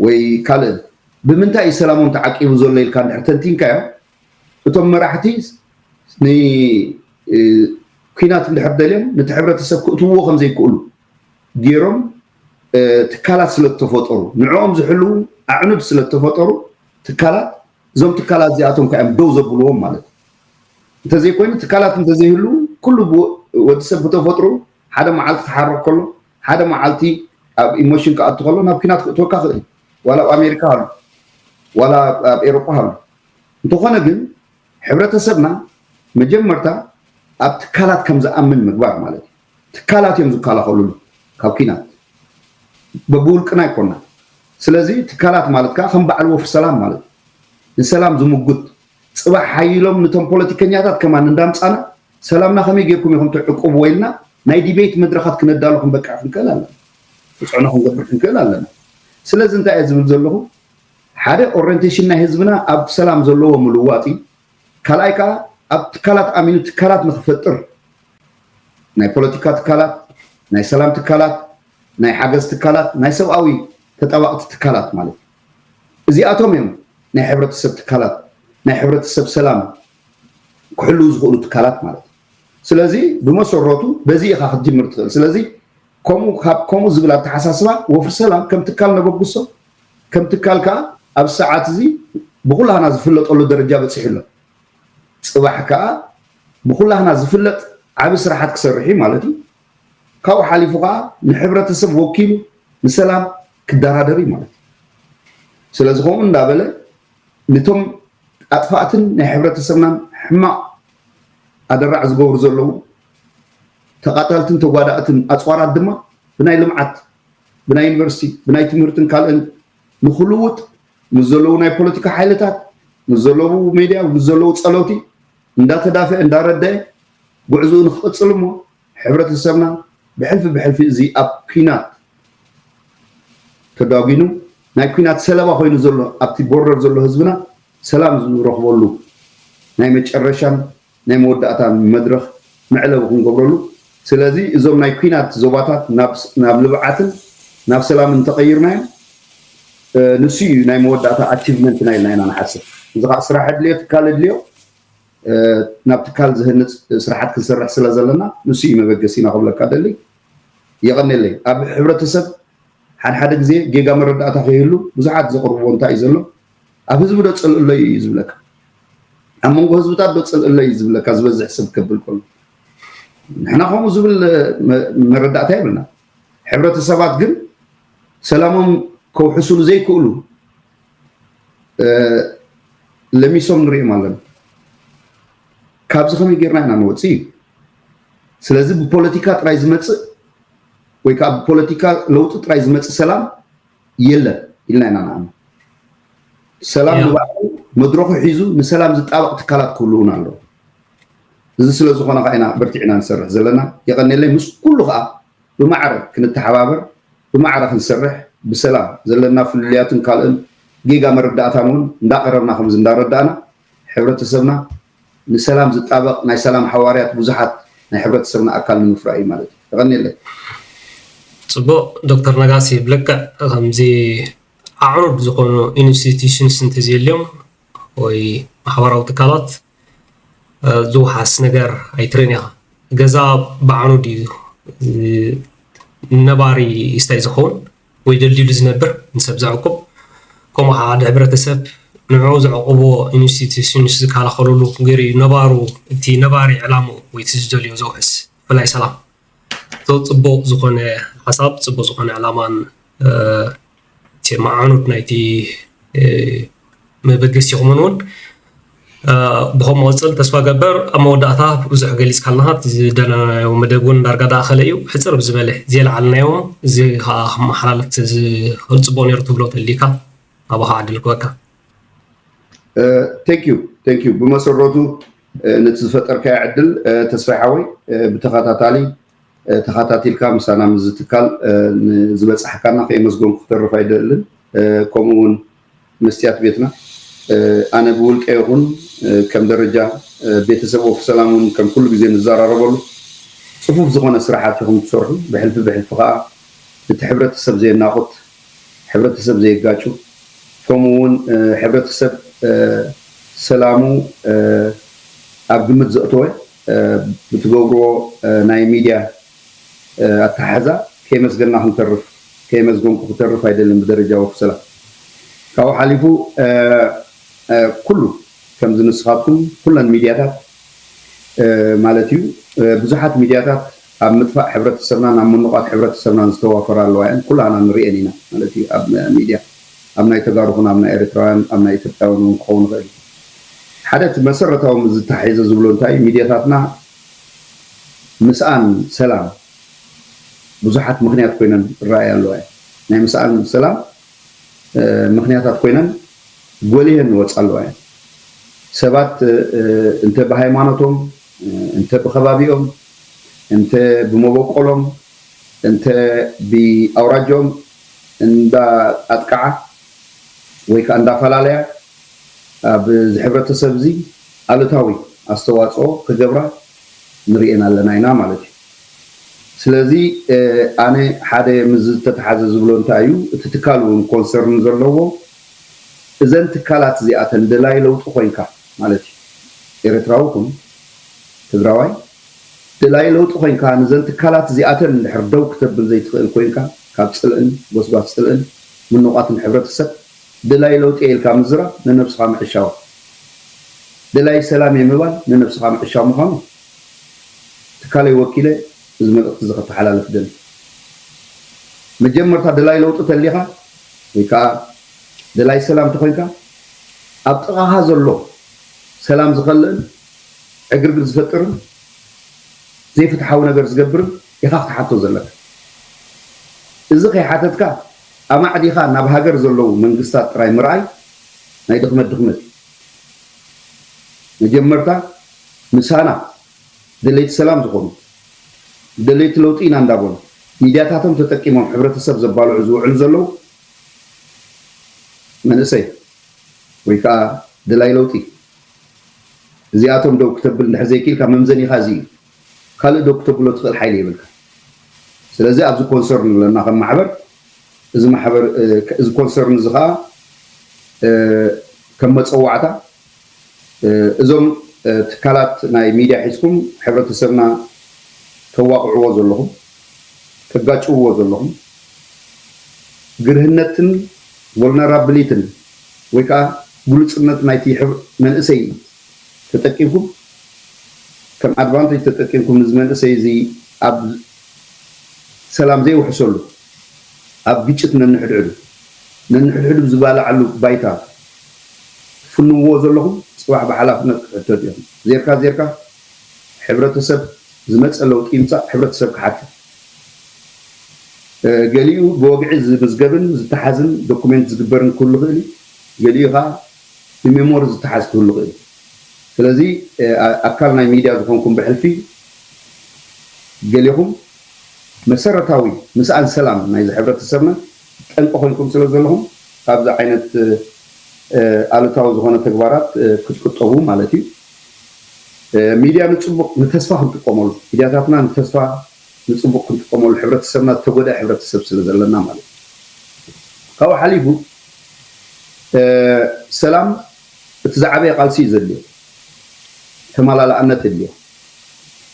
ወይ ካልእ ብምንታይ እዩ ሰላሞም ተዓቂቡ ዘሎ ኢልካ እንድሕር ተንቲንካዮ እቶም መራሕቲ ንኲናት እንድሕር ደልዮም ነቲ ሕብረተሰብ ክእትውዎ ከም ዘይክእሉ ገይሮም ትካላት ስለ ዝተፈጠሩ ንዕኦም ዝሕልዉ ኣዕኑድ ስለ ዝተፈጠሩ ትካላት እዞም ትካላት እዚኣቶም ከ እዮም ደው ዘብልዎም ማለት እዩ እንተዘይኮይኑ ትካላት እንተዘይህልዉ ኩሉ ወዲ ሰብ ብተፈጥሩ ሓደ መዓልቲ ክሓርቕ ከሎ ሓደ መዓልቲ ኣብ ኢሞሽን ክኣቱ ከሎ ናብ ኲናት ክእትወካ ክእል ዋላ ኣብ ኣሜሪካ ሃሉ ዋላ ኣብ ኤሮጳ ሃሉ እንተኾነ ግን ሕብረተሰብና መጀመርታ ኣብ ትካላት ከም ዝኣምን ምግባር ማለት እዩ ትካላት እዮም ዝከላኸሉሉ ካብ ኲናት በብውልቅና ኣይኮና ስለዚ ትካላት ማለት ከዓ ከም በዓል ወፍሪ ሰላም ማለት ንሰላም ዝምጉት ፅባሕ ሓይሎም ነቶም ፖለቲከኛታት ከማን እንዳምፃና ሰላምና ከመይ ጌርኩም ኢኹም ትዕቅብዎ ኢልና ናይ ዲቤት መድረኻት ክነዳሉ ክንበቅዕ ክንክእል ኣለና ተፅዕኖ ክንገብር ክንክእል ኣለና። ስለዚ እንታይ እየ ዝብል ዘለኹ፣ ሓደ ኦሪንቴሽን ናይ ህዝብና ኣብ ሰላም ዘለዎ ምልዋጥ እዩ። ካልኣይ ከዓ ኣብ ትካላት ኣሚኑ ትካላት ንክፈጥር፣ ናይ ፖለቲካ ትካላት፣ ናይ ሰላም ትካላት፣ ናይ ሓገዝ ትካላት፣ ናይ ሰብኣዊ ተጣባቕቲ ትካላት ማለት እዩ። እዚኣቶም እዮም ናይ ሕብረተሰብ ትካላት፣ ናይ ሕብረተሰብ ሰላም ክሕልው ዝኽእሉ ትካላት ማለት እዩ። ስለዚ ብመሰረቱ በዚ ኢኻ ክትጅምር ትኽእል። ስለዚ ከምኡ ካብ ከምኡ ዝብል ኣተሓሳስባ ወፍሪ ሰላም ከም ትካል ነበግሶ፣ ከም ትካል ከዓ ኣብ ሰዓት እዚ ብኩላህና ዝፍለጠሉ ደረጃ በፂሑ ኣሎ። ፅባሕ ከዓ ብኩላህና ዝፍለጥ ዓቢ ስራሓት ክሰርሕ እዩ ማለት እዩ። ካብኡ ሓሊፉ ከዓ ንሕብረተሰብ ወኪሉ ንሰላም ክደራደር እዩ ማለት እዩ። ስለዚ ከምኡ እንዳበለ ነቶም ኣጥፋእትን ናይ ሕብረተሰብናን ሕማቕ ኣደራዕ ዝገብሩ ዘለዉ ተቓታልትን ተጓዳእትን ኣፅዋራት ድማ ብናይ ልምዓት፣ ብናይ ዩኒቨርሲቲ፣ ብናይ ትምህርትን ካልእን ንክልውጥ ምስ ዘለዉ ናይ ፖለቲካ ሓይልታት፣ ምስ ዘለዉ ሜድያ፣ ምስ ዘለዉ ፀለውቲ እንዳተዳፈአ እንዳረደአ ጉዕዝኡ ንክቕፅል እሞ ሕብረተሰብና ብሕልፊ ብሕልፊ እዚ ኣብ ኲናት ተዳጒኑ ናይ ኲናት ሰለባ ኮይኑ ዘሎ ኣብቲ ቦርደር ዘሎ ህዝብና ሰላም ዝረኽበሉ ናይ መጨረሻን ናይ መወዳእታ መድረኽ መዕለቢ ክንገብረሉ። ስለዚ እዞም ናይ ኲናት ዞባታት ናብ ናብ ልብዓትን ናብ ሰላምን እንተቐይርናዮም ንሱ እዩ ናይ መወዳእታ ኣቺቭመንትና ኢልና ኢና ንሓስብ። እዚ ከዓ ስራሕ ኣድልዮ፣ ትካል ኣድልዮ፣ ናብ ትካል ዝህንፅ ስራሓት ክንሰርሕ ስለ ዘለና ንሱ እዩ መበገሲና ክብለካ ደሊ። የቐኔለይ። ኣብ ሕብረተሰብ ሓደ ሓደ ግዜ ጌጋ መረዳእታ ከይህሉ ብዙሓት ዘቕርብዎ እንታይ እዩ ዘሎ፣ ኣብ ህዝቢ ዶ ፅልእለይ እዩ ዝብለካ፣ ኣብ መንጎ ህዝብታት ዶ ፅልእለይ እዩ ዝብለካ ዝበዝሕ ሰብ ከብል ከሎ ንሕና ከምኡ ዝብል መረዳእታ የብልና። ሕብረተሰባት ግን ሰላሞም ከውሕስሉ ዘይክእሉ ለሚሶም ንሪኦም ኣለና። ካብዚ ከመይ ጌርና ኢና ንወፅእ እዩ። ስለዚ ብፖለቲካ ጥራይ ዝመፅእ ወይ ከዓ ብፖለቲካ ለውጢ ጥራይ ዝመፅእ ሰላም የለን ኢልና ኢና ንኣምን። ሰላም ንባዕሉ መድረኹ ሒዙ ንሰላም ዝጣበቕ ትካላት ክህልዉና ኣለዉ። እዚ ስለ ዝኾነ ከዓ ኢና በርቲዕና ንሰርሕ ዘለና። የቐኔለይ ምስ ኩሉ ከዓ ብማዕረ ክንተሓባበር፣ ብማዕረ ክንሰርሕ፣ ብሰላም ዘለና ፍልልያትን ካልእን ጌጋ መረዳእታን እውን እንዳቐረብና ከምዚ እንዳረዳእና ሕብረተሰብና ንሰላም ዝጣበቕ ናይ ሰላም ሓዋርያት ብዙሓት ናይ ሕብረተሰብና ኣካል ንምፍራይ እዩ ማለት እዩ። የቐኔለይ። ፅቡቕ ዶክተር ነጋሲ፣ ብልክዕ ከምዚ ኣዕኑድ ዝኾኑ ኢንስቲትዩሽንስ እንተዘየልዮም ወይ ማሕበራዊ ትካላት ዝውሓስ ነገር ኣይትርእን ኢኻ። ገዛ ብዓኑ ድዩ ነባሪ ስታይ ዝኸውን ወይ ደልዲሉ ዝነብር ንሰብ ዘዕቁብ፣ ከምኡ ከዓ ሓደ ሕብረተሰብ ንዕኡ ዘዕቁብዎ ኢንስቲትዩሽንስ ዝከላኸልሉ ገይሩ እዩ ነባሩ፣ እቲ ነባሪ ዕላምኡ ወይ እቲ ዝደልዮ ዘውሕስ። ብፍላይ ሰላም። ጽቡቕ ዝኾነ ሓሳብ፣ ጽቡቕ ዝኾነ ዕላማን እቲ መዓኑድ ናይቲ መበገሲኹምን እውን ብኸምኡ ቅጽል ተስፋ ገብር። ኣብ መወዳእታ ብዙሕ ገሊጽካልና፣ ዝደለናዮ መደብ እውን ዳርጋ ዳኣኸለ እዩ። ሕጽር ብዝበለ ዝየለዓልናዮም፣ እዚ ከዓ ክመሓላለፍ ዝኽእል ጽቡቕ ነይሩ ትብሎ ተሊካ ኣባኻ ዕድል ክበካ። Thank you, thank you። ብመሰረቱ ነቲ ዝፈጠርካዮ ዕድል ተስፋይ ሓወይ ብተኸታታሊ ተኸታቲልካ ምሳና ምስዚ ትካል ዝበፃሕካና ከየመስገንኩ ክተርፍ ኣይደልን። ከምኡ እውን መስትያት ቤትና ኣነ ብውልቀ ይኹን ከም ደረጃ ቤተሰብ ወፍ ሰላም እውን ከም ኩሉ ግዜ ንዘራረበሉ ፅፉፍ ዝኾነ ስራሓት ኢኹም ትሰርሑ። ብሕልፊ ብሕልፊ ከዓ እቲ ሕብረተሰብ ዘየናቑት፣ ሕብረተሰብ ዘየጋጩ፣ ከምኡ እውን ሕብረተሰብ ሰላሙ ኣብ ግምት ዘእተወ ብትገብርዎ ናይ ሚድያ ኣተሓሕዛ ከየመስገንና ክንተርፍ፣ ከየመስገንኩ ክተርፍ ኣይደልን ብደረጃ ወፍ ሰላም። ካብኡ ሓሊፉ ኩሉ ከምዚ ንስኻትኩም ኩለን ሚድያታት ማለት እዩ ብዙሓት ሚድያታት ኣብ ምጥፋእ ሕብረተሰብናን ኣብ ምንቋት ሕብረተሰብናን ዝተዋፈራ ኣለዋ እየን። ኩላና ንሪኤን ኢና ማለት እዩ ኣብ ሚድያ ኣብ ናይ ተጋሩ ኹን ኣብ ናይ ኤርትራውያን ኣብ ናይ ኢትዮጵያውያን እውን ክኸውን ይኽእል እዩ። ሓደ እቲ መሰረታዊ ምስ ዝተሓሒዘ ዝብሎ እንታይ እዩ፣ ሚድያታትና ምስኣን ሰላም ብዙሓት ምኽንያት ኮይነን ይረኣያ ኣለዋ እየን። ናይ ምስኣን ሰላም ምኽንያታት ኮይነን ጎሊሀን ይወፃ ኣለዋ እየን። ሰባት እንተ ብሃይማኖቶም እንተ ብከባቢኦም እንተ ብመበቆሎም እንተ ብኣውራጃኦም እንዳኣጥቃዓ ወይ ከዓ እንዳፈላለያ ኣብዚ ሕብረተሰብ እዚ ኣሉታዊ ኣስተዋፅኦ ክገብራ ንሪኤን ኣለና ኢና ማለት እዩ። ስለዚ ኣነ ሓደ ምስ ዝተተሓዘ ዝብሎ እንታይ እዩ፣ እቲ ትካል እውን ኮንሰርን ዘለዎ እዘን ትካላት እዚኣተን ደላይ ለውጢ ኮይንካ ማለት እዩ፣ ኤርትራዊ ኩን ትግራዋይ ደላይ ለውጢ ኮይንካ ንዘን ትካላት እዚኣተን እንድሕር ደው ክተብል ዘይትኽእል ኮይንካ ካብ ፅልእን ጎስጓስ ፅልእን ምንቋትን ሕብረተሰብ ደላይ ለውጢ ኢልካ ምዝራብ ንነብስኻ ምዕሻው፣ ደላይ ሰላም እየ ምባል ንነብስኻ ምዕሻው ምዃኑ ትካለይ ወኪለ እዚ መልእኽቲ እዚ ከተሓላልፍ ደሊ። መጀመርታ ደላይ ለውጢ ተሊኻ ወይ ከዓ ደላይ ሰላም ተኾይንካ ኣብ ጥቓኻ ዘሎ ሰላም ዝኸልእን ዕግርግር ዝፈጥርን ዘይፍትሓዊ ነገር ዝገብርን ኢኻ ክትሓቶ ዘለካ። እዚ ከይሓተትካ ኣማዕዲኻ ናብ ሃገር ዘለዉ መንግስታት ጥራይ ምርኣይ ናይ ድኽመት ድኽመት እዩ። መጀመርታ ምሳና ደለይቲ ሰላም ዝኾኑ ደለይቲ ለውጢ ኢና እንዳበሉ ሚድያታቶም ተጠቂሞም ሕብረተሰብ ዘባልዑ ዝውዕሉ ዘለዉ መንእሰይ ወይ ከዓ ደላይ ለውጢ እዚኣቶም ደው ክተብል እንድሕር ዘይክኢልካ መምዘኒኻ እዚ እዩ። ካልእ ደው ክተብሎ ትኽእል ሓይሊ የብልካ። ስለዚ ኣብዚ ኮንሰርን ኣለና ከም ማሕበር እዚ ማሕበር እዚ ኮንሰርን እዚ ከዓ ከም መፀዋዕታ እዞም ትካላት ናይ ሚድያ ሒዝኩም ሕብረተሰብና ተዋቕዕዎ ዘለኹም ተጋጭውዎ ዘለኹም ግርህነትን ቮልነራብሊትን ወይ ከዓ ግሉፅነት ናይቲ መንእሰይ ተጠቂምኩም ከም ኣድቫንቴጅ ተጠቂምኩም ንዚ መንእሰይ እዚ ኣብ ሰላም ዘይውሕሰሉ ኣብ ግጭት ነንሕድሕዱ ነንሕድሕዱ ዝባላዓሉ ባይታ ትፍንዎ ዘለኹም ፅባሕ ብሓላፍነት ክትሕተቱ ኢኹም። ዜርካ ዜርካ ሕብረተሰብ ዝመፀ ለውጢ ይምፃእ ሕብረተሰብ ክሓትት ገሊኡ ብወግዒ ዝምዝገብን ዝተሓዝን ዶኩሜንት ዝግበርን ክህሉ ይኽእል እዩ። ገሊኡ ከዓ ብሜሞሪ ዝተሓዝ ክህሉ ይኽእል እዩ። ስለዚ ኣካል ናይ ሚድያ ዝኾንኩም ብሕልፊ ገሊኹም መሰረታዊ ምስኣን ሰላም ናይዚ ሕብረተሰብና ጠንቂ ኮይንኩም ስለ ዘለኹም ካብዚ ዓይነት ኣሉታዊ ዝኾነ ተግባራት ክትቁጠቡ ማለት እዩ። ሚድያ ንፅቡቅ ንተስፋ ክንጥቀመሉ ሚድያታትና ንተስፋ ንፅቡቅ ክንጥቀመሉ ሕብረተሰብና ዝተጎድአ ሕብረተሰብ ስለ ዘለና ማለት እዩ። ካብኡ ሓሊፉ ሰላም እቲ ዝዓበየ ቃልሲ እዩ ዘድልዮ። ተመላላእነት የድልዮ።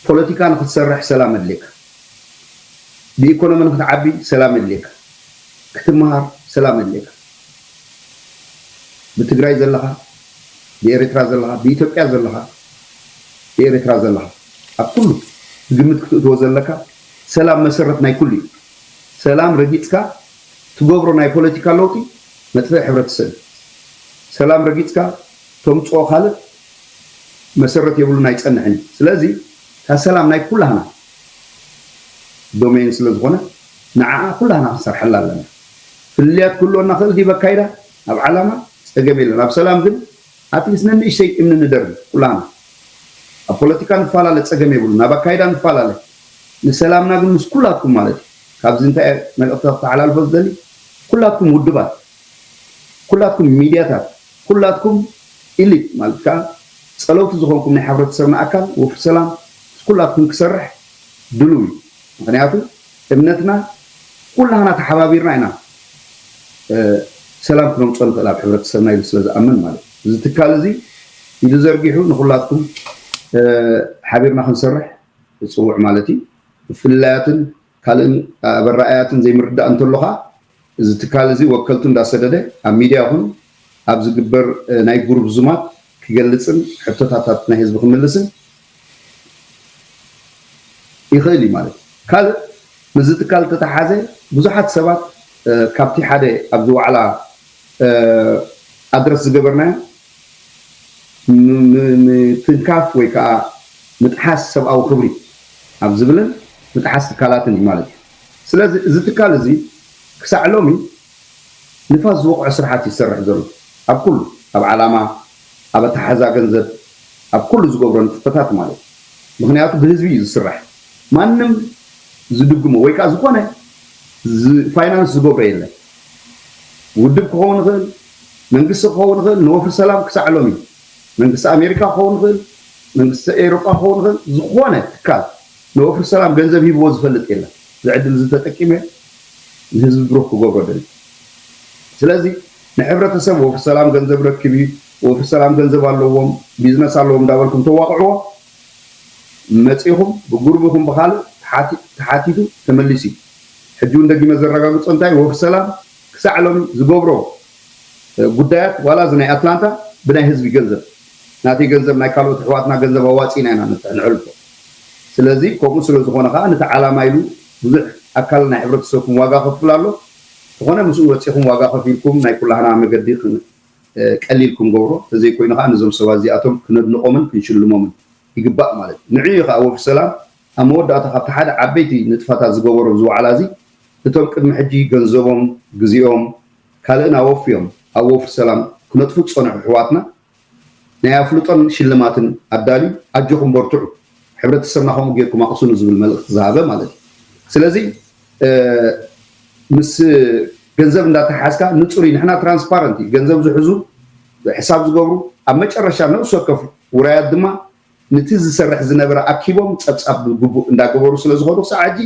ፖለቲካ ንክትሰርሕ ሰላም ኣድልየካ። ብኢኮኖሚ ንክትዓቢ ሰላም የድልየካ። ክትመሃር ሰላም የድልየካ። ብትግራይ ዘለኻ፣ ብኤርትራ ዘለኻ፣ ብኢትዮጵያ ዘለኻ፣ ብኤርትራ ዘለኻ ኣብ ኩሉ ብግምት ክትእትዎ ዘለካ ሰላም መሰረት ናይ ኩሉ እዩ። ሰላም ረጊፅካ ትገብሮ ናይ ፖለቲካ ለውጢ መጥፍኢ ሕብረተሰብ እዩ። ሰላም ረጊፅካ ተምፅኦ ካልእ መሰረት የብሉን ኣይፀንሕን እዩ። ስለዚ እታ ሰላም ናይ ኩላህና ዶሜን ስለ ዝኾነ ንዓኣ ኩላህና ክንሰርሐላ ኣለና። ፍልልያት ክህልወና ክእል ድዩ ኣካይዳ ኣብ ዓላማ ፀገም የለን። ኣብ ሰላም ግን ኣትሊስት ነንእሽተይ እምኒ ንደርቢ ኩላህና ኣብ ፖለቲካ ንፈላለ ፀገም የብሉን። ኣብ ኣካይዳ ንፈላለ ንሰላምና ግን ምስ ኩላትኩም ማለት እዩ። ካብዚ እንታይ መልእክቲ ክተሓላልፎ ዝደሊ ኩላትኩም ውድባት ኩላትኩም ሚድያታት ኩላትኩም ኢሊት ማለት ከዓ ፀለውቲ ዝኾንኩም ናይ ሕብረተሰብና ኣካል ወፍሪ ሰላም ምስ ኩላትኩም ክሰርሕ ድልው እዩ። ምክንያቱ እምነትና ኩላህና ተሓባቢርና ኢና ሰላም ክነምፅኦ ንኽእል ኣብ ሕብረተሰብና ኢሉ ስለ ዝኣምን ማለት እዩ። እዚ ትካል እዚ ኢዱ ዘርጊሑ ንኩላትኩም ሓቢርና ክንሰርሕ ይፅውዕ ማለት እዩ። ብፍልላያትን ካልእን ኣበራእያትን ዘይምርዳእ እንተሎ ከዓ እዚ ትካል እዚ ወከልቱ እንዳሰደደ ኣብ ሚድያ ይኹን ኣብ ዝግበር ናይ ጉሩብ ዙማት ክገልፅን ሕቶታታት ናይ ህዝቢ ክምልስን ይኽእል እዩ ማለት እዩ። ካልእ ምስዚ ትካል ዝተተሓዘ ብዙሓት ሰባት ካብቲ ሓደ ኣብዚ ዋዕላ ኣድረስ ዝገበርናዮ ምትንካፍ ወይ ከዓ ምጥሓስ ሰብኣዊ ክብሪ ኣብ ዝብልን ምጥሓስ ትካላትን እዩ ማለት እዩ። ስለዚ እዚ ትካል እዚ ክሳዕ ሎሚ ንፋስ ዝወቕዖ ስራሓት እዩ ዝሰርሕ ዘሎ ኣብ ኩሉ ኣብ ዓላማ ኣብ ኣተሓዛ ገንዘብ ኣብ ኩሉ ዝገብሮ ንጥፈታት ማለት እዩ። ምክንያቱ ብህዝቢ እዩ ዝስራሕ። ማንም ዝድግሞ ወይ ከዓ ዝኾነ ፋይናንስ ዝገብሮ የለን። ውድብ ክኸውን ይኽእል፣ መንግስቲ ክኸውን ይኽእል። ንወፍሪ ሰላም ክሳዕ ሎሚ መንግስቲ ኣሜሪካ ክኸውን ይኽእል፣ መንግስቲ ኤውሮጳ ክኸውን ይኽእል። ዝኾነ ትካል ንወፍሪ ሰላም ገንዘብ ሂብዎ ዝፈልጥ የለን። እዚ ዕድል እዚ ተጠቂመ ንህዝቢ ብሩኽ ክገብሮ ደሊ። ስለዚ ንሕብረተሰብ ወፍሪ ሰላም ገንዘብ ረክብ እዩ፣ ወፍሪ ሰላም ገንዘብ ኣለዎም፣ ቢዝነስ ኣለዎም እንዳበልኩም ተዋቕዕዎ። መፂኹም ብጉርብኹም ብካልእ ተሓቲቱ ተመሊሱ እዩ። ሕጂ እውን ደጊመ ዘረጋግፆ እንታይ፣ ወፍሪ ሰላም ክሳዕ ሎሚ ዝገብሮ ጉዳያት ዋላ እዚ ናይ ኣትላንታ ብናይ ህዝቢ ገንዘብ፣ ናተይ ገንዘብ፣ ናይ ካልኦት ኣሕዋትና ገንዘብ ኣዋፂእና ኢና ነንሕልፎ። ስለዚ ከምኡ ስለ ዝኾነ ከዓ ነቲ ዓላማ ኢሉ ብዙሕ ኣካል ናይ ሕብረተሰብኩም ዋጋ ከፍል ኣሎ። ዝኾነ ምስኡ ወፂኹም ዋጋ ከፊልኩም ናይ ኩላህና መገዲ ቀሊል ክንገብሮ፣ ተዘይኮይኑ ከዓ ነዞም ሰባት እዚኣቶም ክነድንቆምን ክንሽልሞምን ይግባእ ማለት እዩ። ንዕኡ ከዓ ወፍሪ ሰላም ኣብ መወዳእታ ካብቲ ሓደ ዓበይቲ ንጥፈታት ዝገበሮ ኣብዚ ዋዕላ እዚ እቶም ቅድሚ ሕጂ ገንዘቦም፣ ግዜኦም፣ ካልእን ኣወፍዮም ኣብ ወፍሪ ሰላም ክነጥፉ ዝፀንሑ ኣሕዋትና ናይ ኣፍልጦን ሽልማትን ኣዳልዩ ኣጆኹም በርትዑ፣ ሕብረተሰብና ከምኡ ጌርኩም ኣቕስኑ ዝብል መልእኽቲ ዝሃበ ማለት እዩ። ስለዚ ምስ ገንዘብ እንዳተሓዝካ ንፁር እዩ። ንሕና ትራንስፓረንት እዩ። ገንዘብ ዝሕዙ ሕሳብ ዝገብሩ ኣብ መጨረሻ ነብሲ ወከፍ ውራያት ድማ ንቲ ዝሰርሕ ዝነበረ ኣኪቦም ፀብፃብ ብግቡእ እንዳገበሩ ስለዝኸዱ ክሳዕ ሕጂ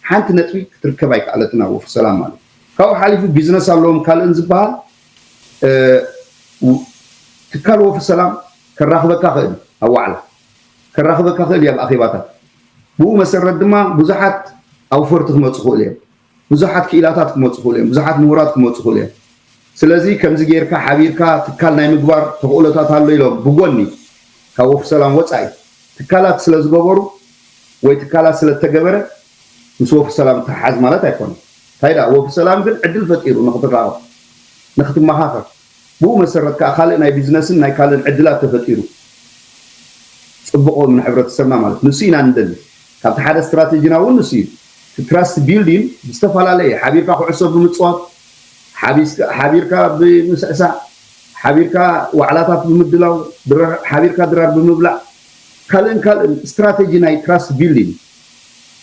ሓንቲ ነጥቢ ክትርከብ ኣይከኣለትን ኣብ ወፍሪ ሰላም ማለት ካብኡ ሓሊፉ ቢዝነስ ኣለዎም ካልእን ዝበሃል ትካል ወፍሪ ሰላም ከራኽበካ ክእል ኣብ ዋዕላ ከራኽበካ ክእል እዩ ኣብ ኣኼባታት ብኡ መሰረት ድማ ብዙሓት ኣውፈርቲ ክመፁ ክእሉ እዮም ብዙሓት ክኢላታት ክመፁ ክእሉ እዮም ብዙሓት ምሁራት ክመፁ ክእሉ እዮም ስለዚ ከምዚ ጌርካ ሓቢርካ ትካል ናይ ምግባር ተኽእሎታት ኣሎ ኢሎም ብጎኒ ካብ ወፍሪ ሰላም ወፃኢ ትካላት ስለዝገበሩ ወይ ትካላት ስለተገበረ ምስ ወፍሪ ሰላም ተሓዝ ማለት ኣይኮነ እንታይ ዳ ወፍሪ ሰላም ግን ዕድል ፈጢሩ ንክትራኸብ ንክትመኻኸር ብኡ መሰረት ከዓ ካልእ ናይ ቢዝነስን ናይ ካልእን ዕድላት ተፈጢሩ ፅቡቕ ንሕብረተሰብና ማለት ንሱ ኢና ንደሊ ካብቲ ሓደ ስትራቴጂና እውን ንሱ እዩ ትራስት ቢልዲን ብዝተፈላለየ ሓቢርካ ኩዕሶ ብምፅዋት ሓቢርካ ብምስዕሳዕ ሓቢርካ ዋዕላታት ብምድላው ሓቢርካ ድራር ብምብላዕ ካልእን ካልእን ስትራቴጂ ናይ ትራስት ቢልዲን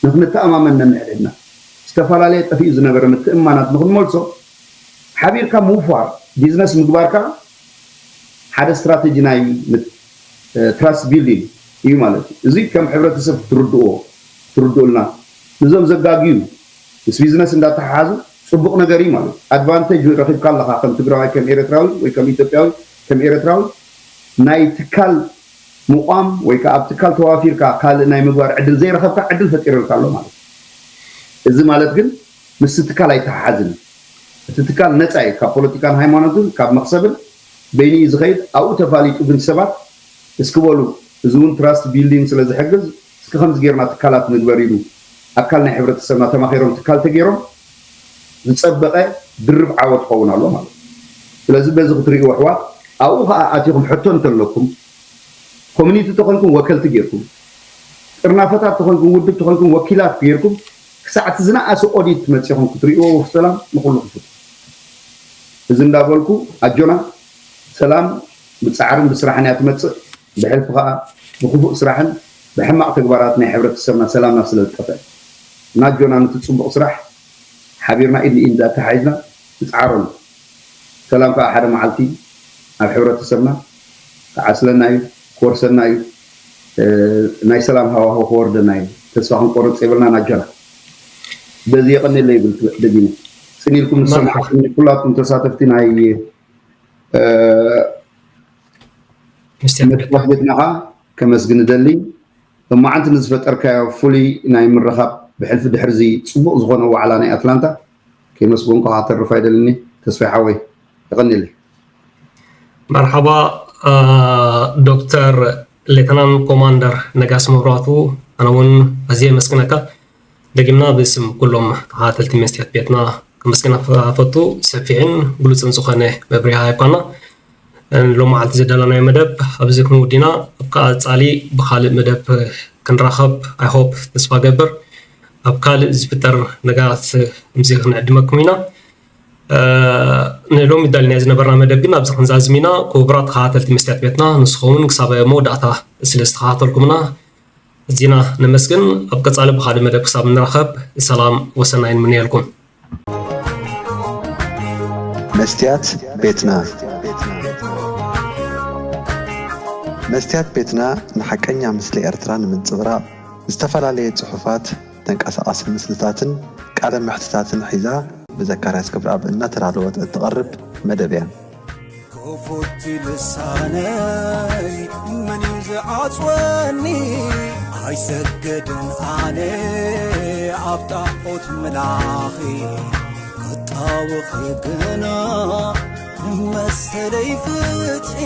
ንክንተኣማመን ነንሕድሕድና ዝተፈላለየ ጠፊኡ ዝነበረ ምትእምማናት ንክንመልሶ ሓቢርካ ምውፋር ቢዝነስ ምግባርካ ሓደ ስትራቴጂ ናይ ትራስት ቢልዲንግ እዩ ማለት እዩ። እዚ ከም ሕብረተሰብ ክትርድእዎ ክትርድኡልና ንዞም ዘጋግዩ ምስ ቢዝነስ እንዳተሓሓዙ ፅቡቕ ነገር እዩ ማለት እዩ። ኣድቫንቴጅ ረኺብካ ኣለኻ ከም ትግራዋይ ከም ኤረትራዊ ወይ ከም ኢትዮጵያዊ ከም ኤረትራዊ ናይ ትካል ምቋም ወይ ከዓ ኣብ ትካል ተዋፊርካ ካልእ ናይ ምግባር ዕድል ዘይረኸብካ ዕድል ፈጢሩልካ ኣሎ ማለት እዩ። እዚ ማለት ግን ምስቲ ትካል ኣይተሓሓዝን እዩ። እቲ ትካል ነፃ እዩ ካብ ፖለቲካን ሃይማኖትን ካብ መኽሰብን በይኑ እዩ ዝኸይድ ኣብኡ ተፋሊጡ ግን ሰባት እስኪ በሉ እዚ እውን ትራስት ቢልዲንግ ስለ ዝሕግዝ እስኪ ከምዚ ጌርና ትካላት ንግበር ኢሉ ኣካል ናይ ሕብረተሰብና ተማኺሮም ትካል ተገይሮም ዝፀበቐ ድርብ ዓወት ክኸውን ኣሎ ማለት እዩ። ስለዚ በዚ ክትርእይዎ ኣሕዋት ኣብኡ ከዓ ኣቲኹም ሕቶ እንተለኩም ኮሚኒቲ ተኾንኩም ወከልቲ ጌርኩም ጥርናፈታት ተኾንኩም ውድብ ተኾንኩም ወኪላት ጌርኩም ክሳዕ እቲ ዝነኣሰ ኦዲት መፂኹም ክትርእይዎ ወፍ ሰላም ንኩሉ ክፉት እዚ እንዳበልኩ ኣጆና ሰላም ብፃዕርን ብስራሕን እያ ትመፅእ ብሕልፊ ከዓ ብክፉእ ስራሕን ብሕማቕ ተግባራት ናይ ሕብረተሰብና ሰላምና ስለ ዝጠፍአ እና ኣጆና ነቲ ፅቡቕ ስራሕ ሓቢርና ኢድ ንኢድ እንዳተሓሒዝና ንፅዓረሉ ሰላም ከዓ ሓደ መዓልቲ ኣብ ሕብረተሰብና ክዓስለና እዩ ክወርሰና እዩ ናይ ሰላም ሃዋሁ ክወርደና እዩ ተስፋ ክንቆርፅ የብልና ናጆና በዚ የቐኒለ ይብል ደጊሙ ፅን ኢልኩም ንሰምዓ ኩላትኩም ተሳተፍቲ ናይ መድረኽ ቤትና ከዓ ከመስግን እደሊ ሎማዓንቲ ንዝፈጠርካዮ ፍሉይ ናይ ምርኻብ ብሕልፊ ድሕርዚ ፅቡቕ ዝኾነ ዋዕላ ናይ ኣትላንታ ከይመስገንኩ ከተርፍ ኣይደልኒ ተስፋይ ሓወይ የቐኒለይ መርሓባ ዶክተር ሌተናን ኮማንደር ነጋስ መብራቱ ኣነ እውን ኣዝየ የመስግነካ ደጊምና ብስም ኩሎም ተኸታተልቲ መስትያት ቤትና ከመስግና ፈቱ ሰፊሕን ግሉፅን ዝኾነ መብርያ ሃይኳና ሎማዓልቲ ዘዳለናዮ መደብ ኣብዚ ክንውዲና ኣብ ቀፃሊ ብካልእ መደብ ክንራኸብ ኣይሆፕ ተስፋ ገብር ኣብ ካልእ ዝፍጠር ነገራት ምዚ ክንዕድመኩም ኢና ንሎሚ ዳልናዮ ዝነበርና መደብ ግን ኣብዚ ክንዛዝም ኢና ክቡራት ተኸታተልቲ መስትያት ቤትና ንስኹም እውን ክሳብ መወዳእታ ስለ ዝተኸታተልኩምና እዚና ነመስግን። ኣብ ቀጻሊ ብኻልእ መደብ ክሳብ እንራኸብ ሰላም ወሰናይ ንምንየልኩም። መስትያት ቤትና። መስትያት ቤትና ንሓቀኛ ምስሊ ኤርትራ ንምንጽብራቕ ዝተፈላለየ ጽሑፋት፣ ተንቀሳቓሲ ምስልታትን ቃለ መሕትታትን ሒዛ ብዘካርያስ ገብረኣብ እናተዳለወት እትቐርብ መደብ እያ። ክፉት ልሳነይ መን እዩ ዝዓጽወኒ? ኣይሰግድን ኣነ ኣብ ጣዖት ምላኺ ክጣወኺ ግና መሰለይ ፍትሒ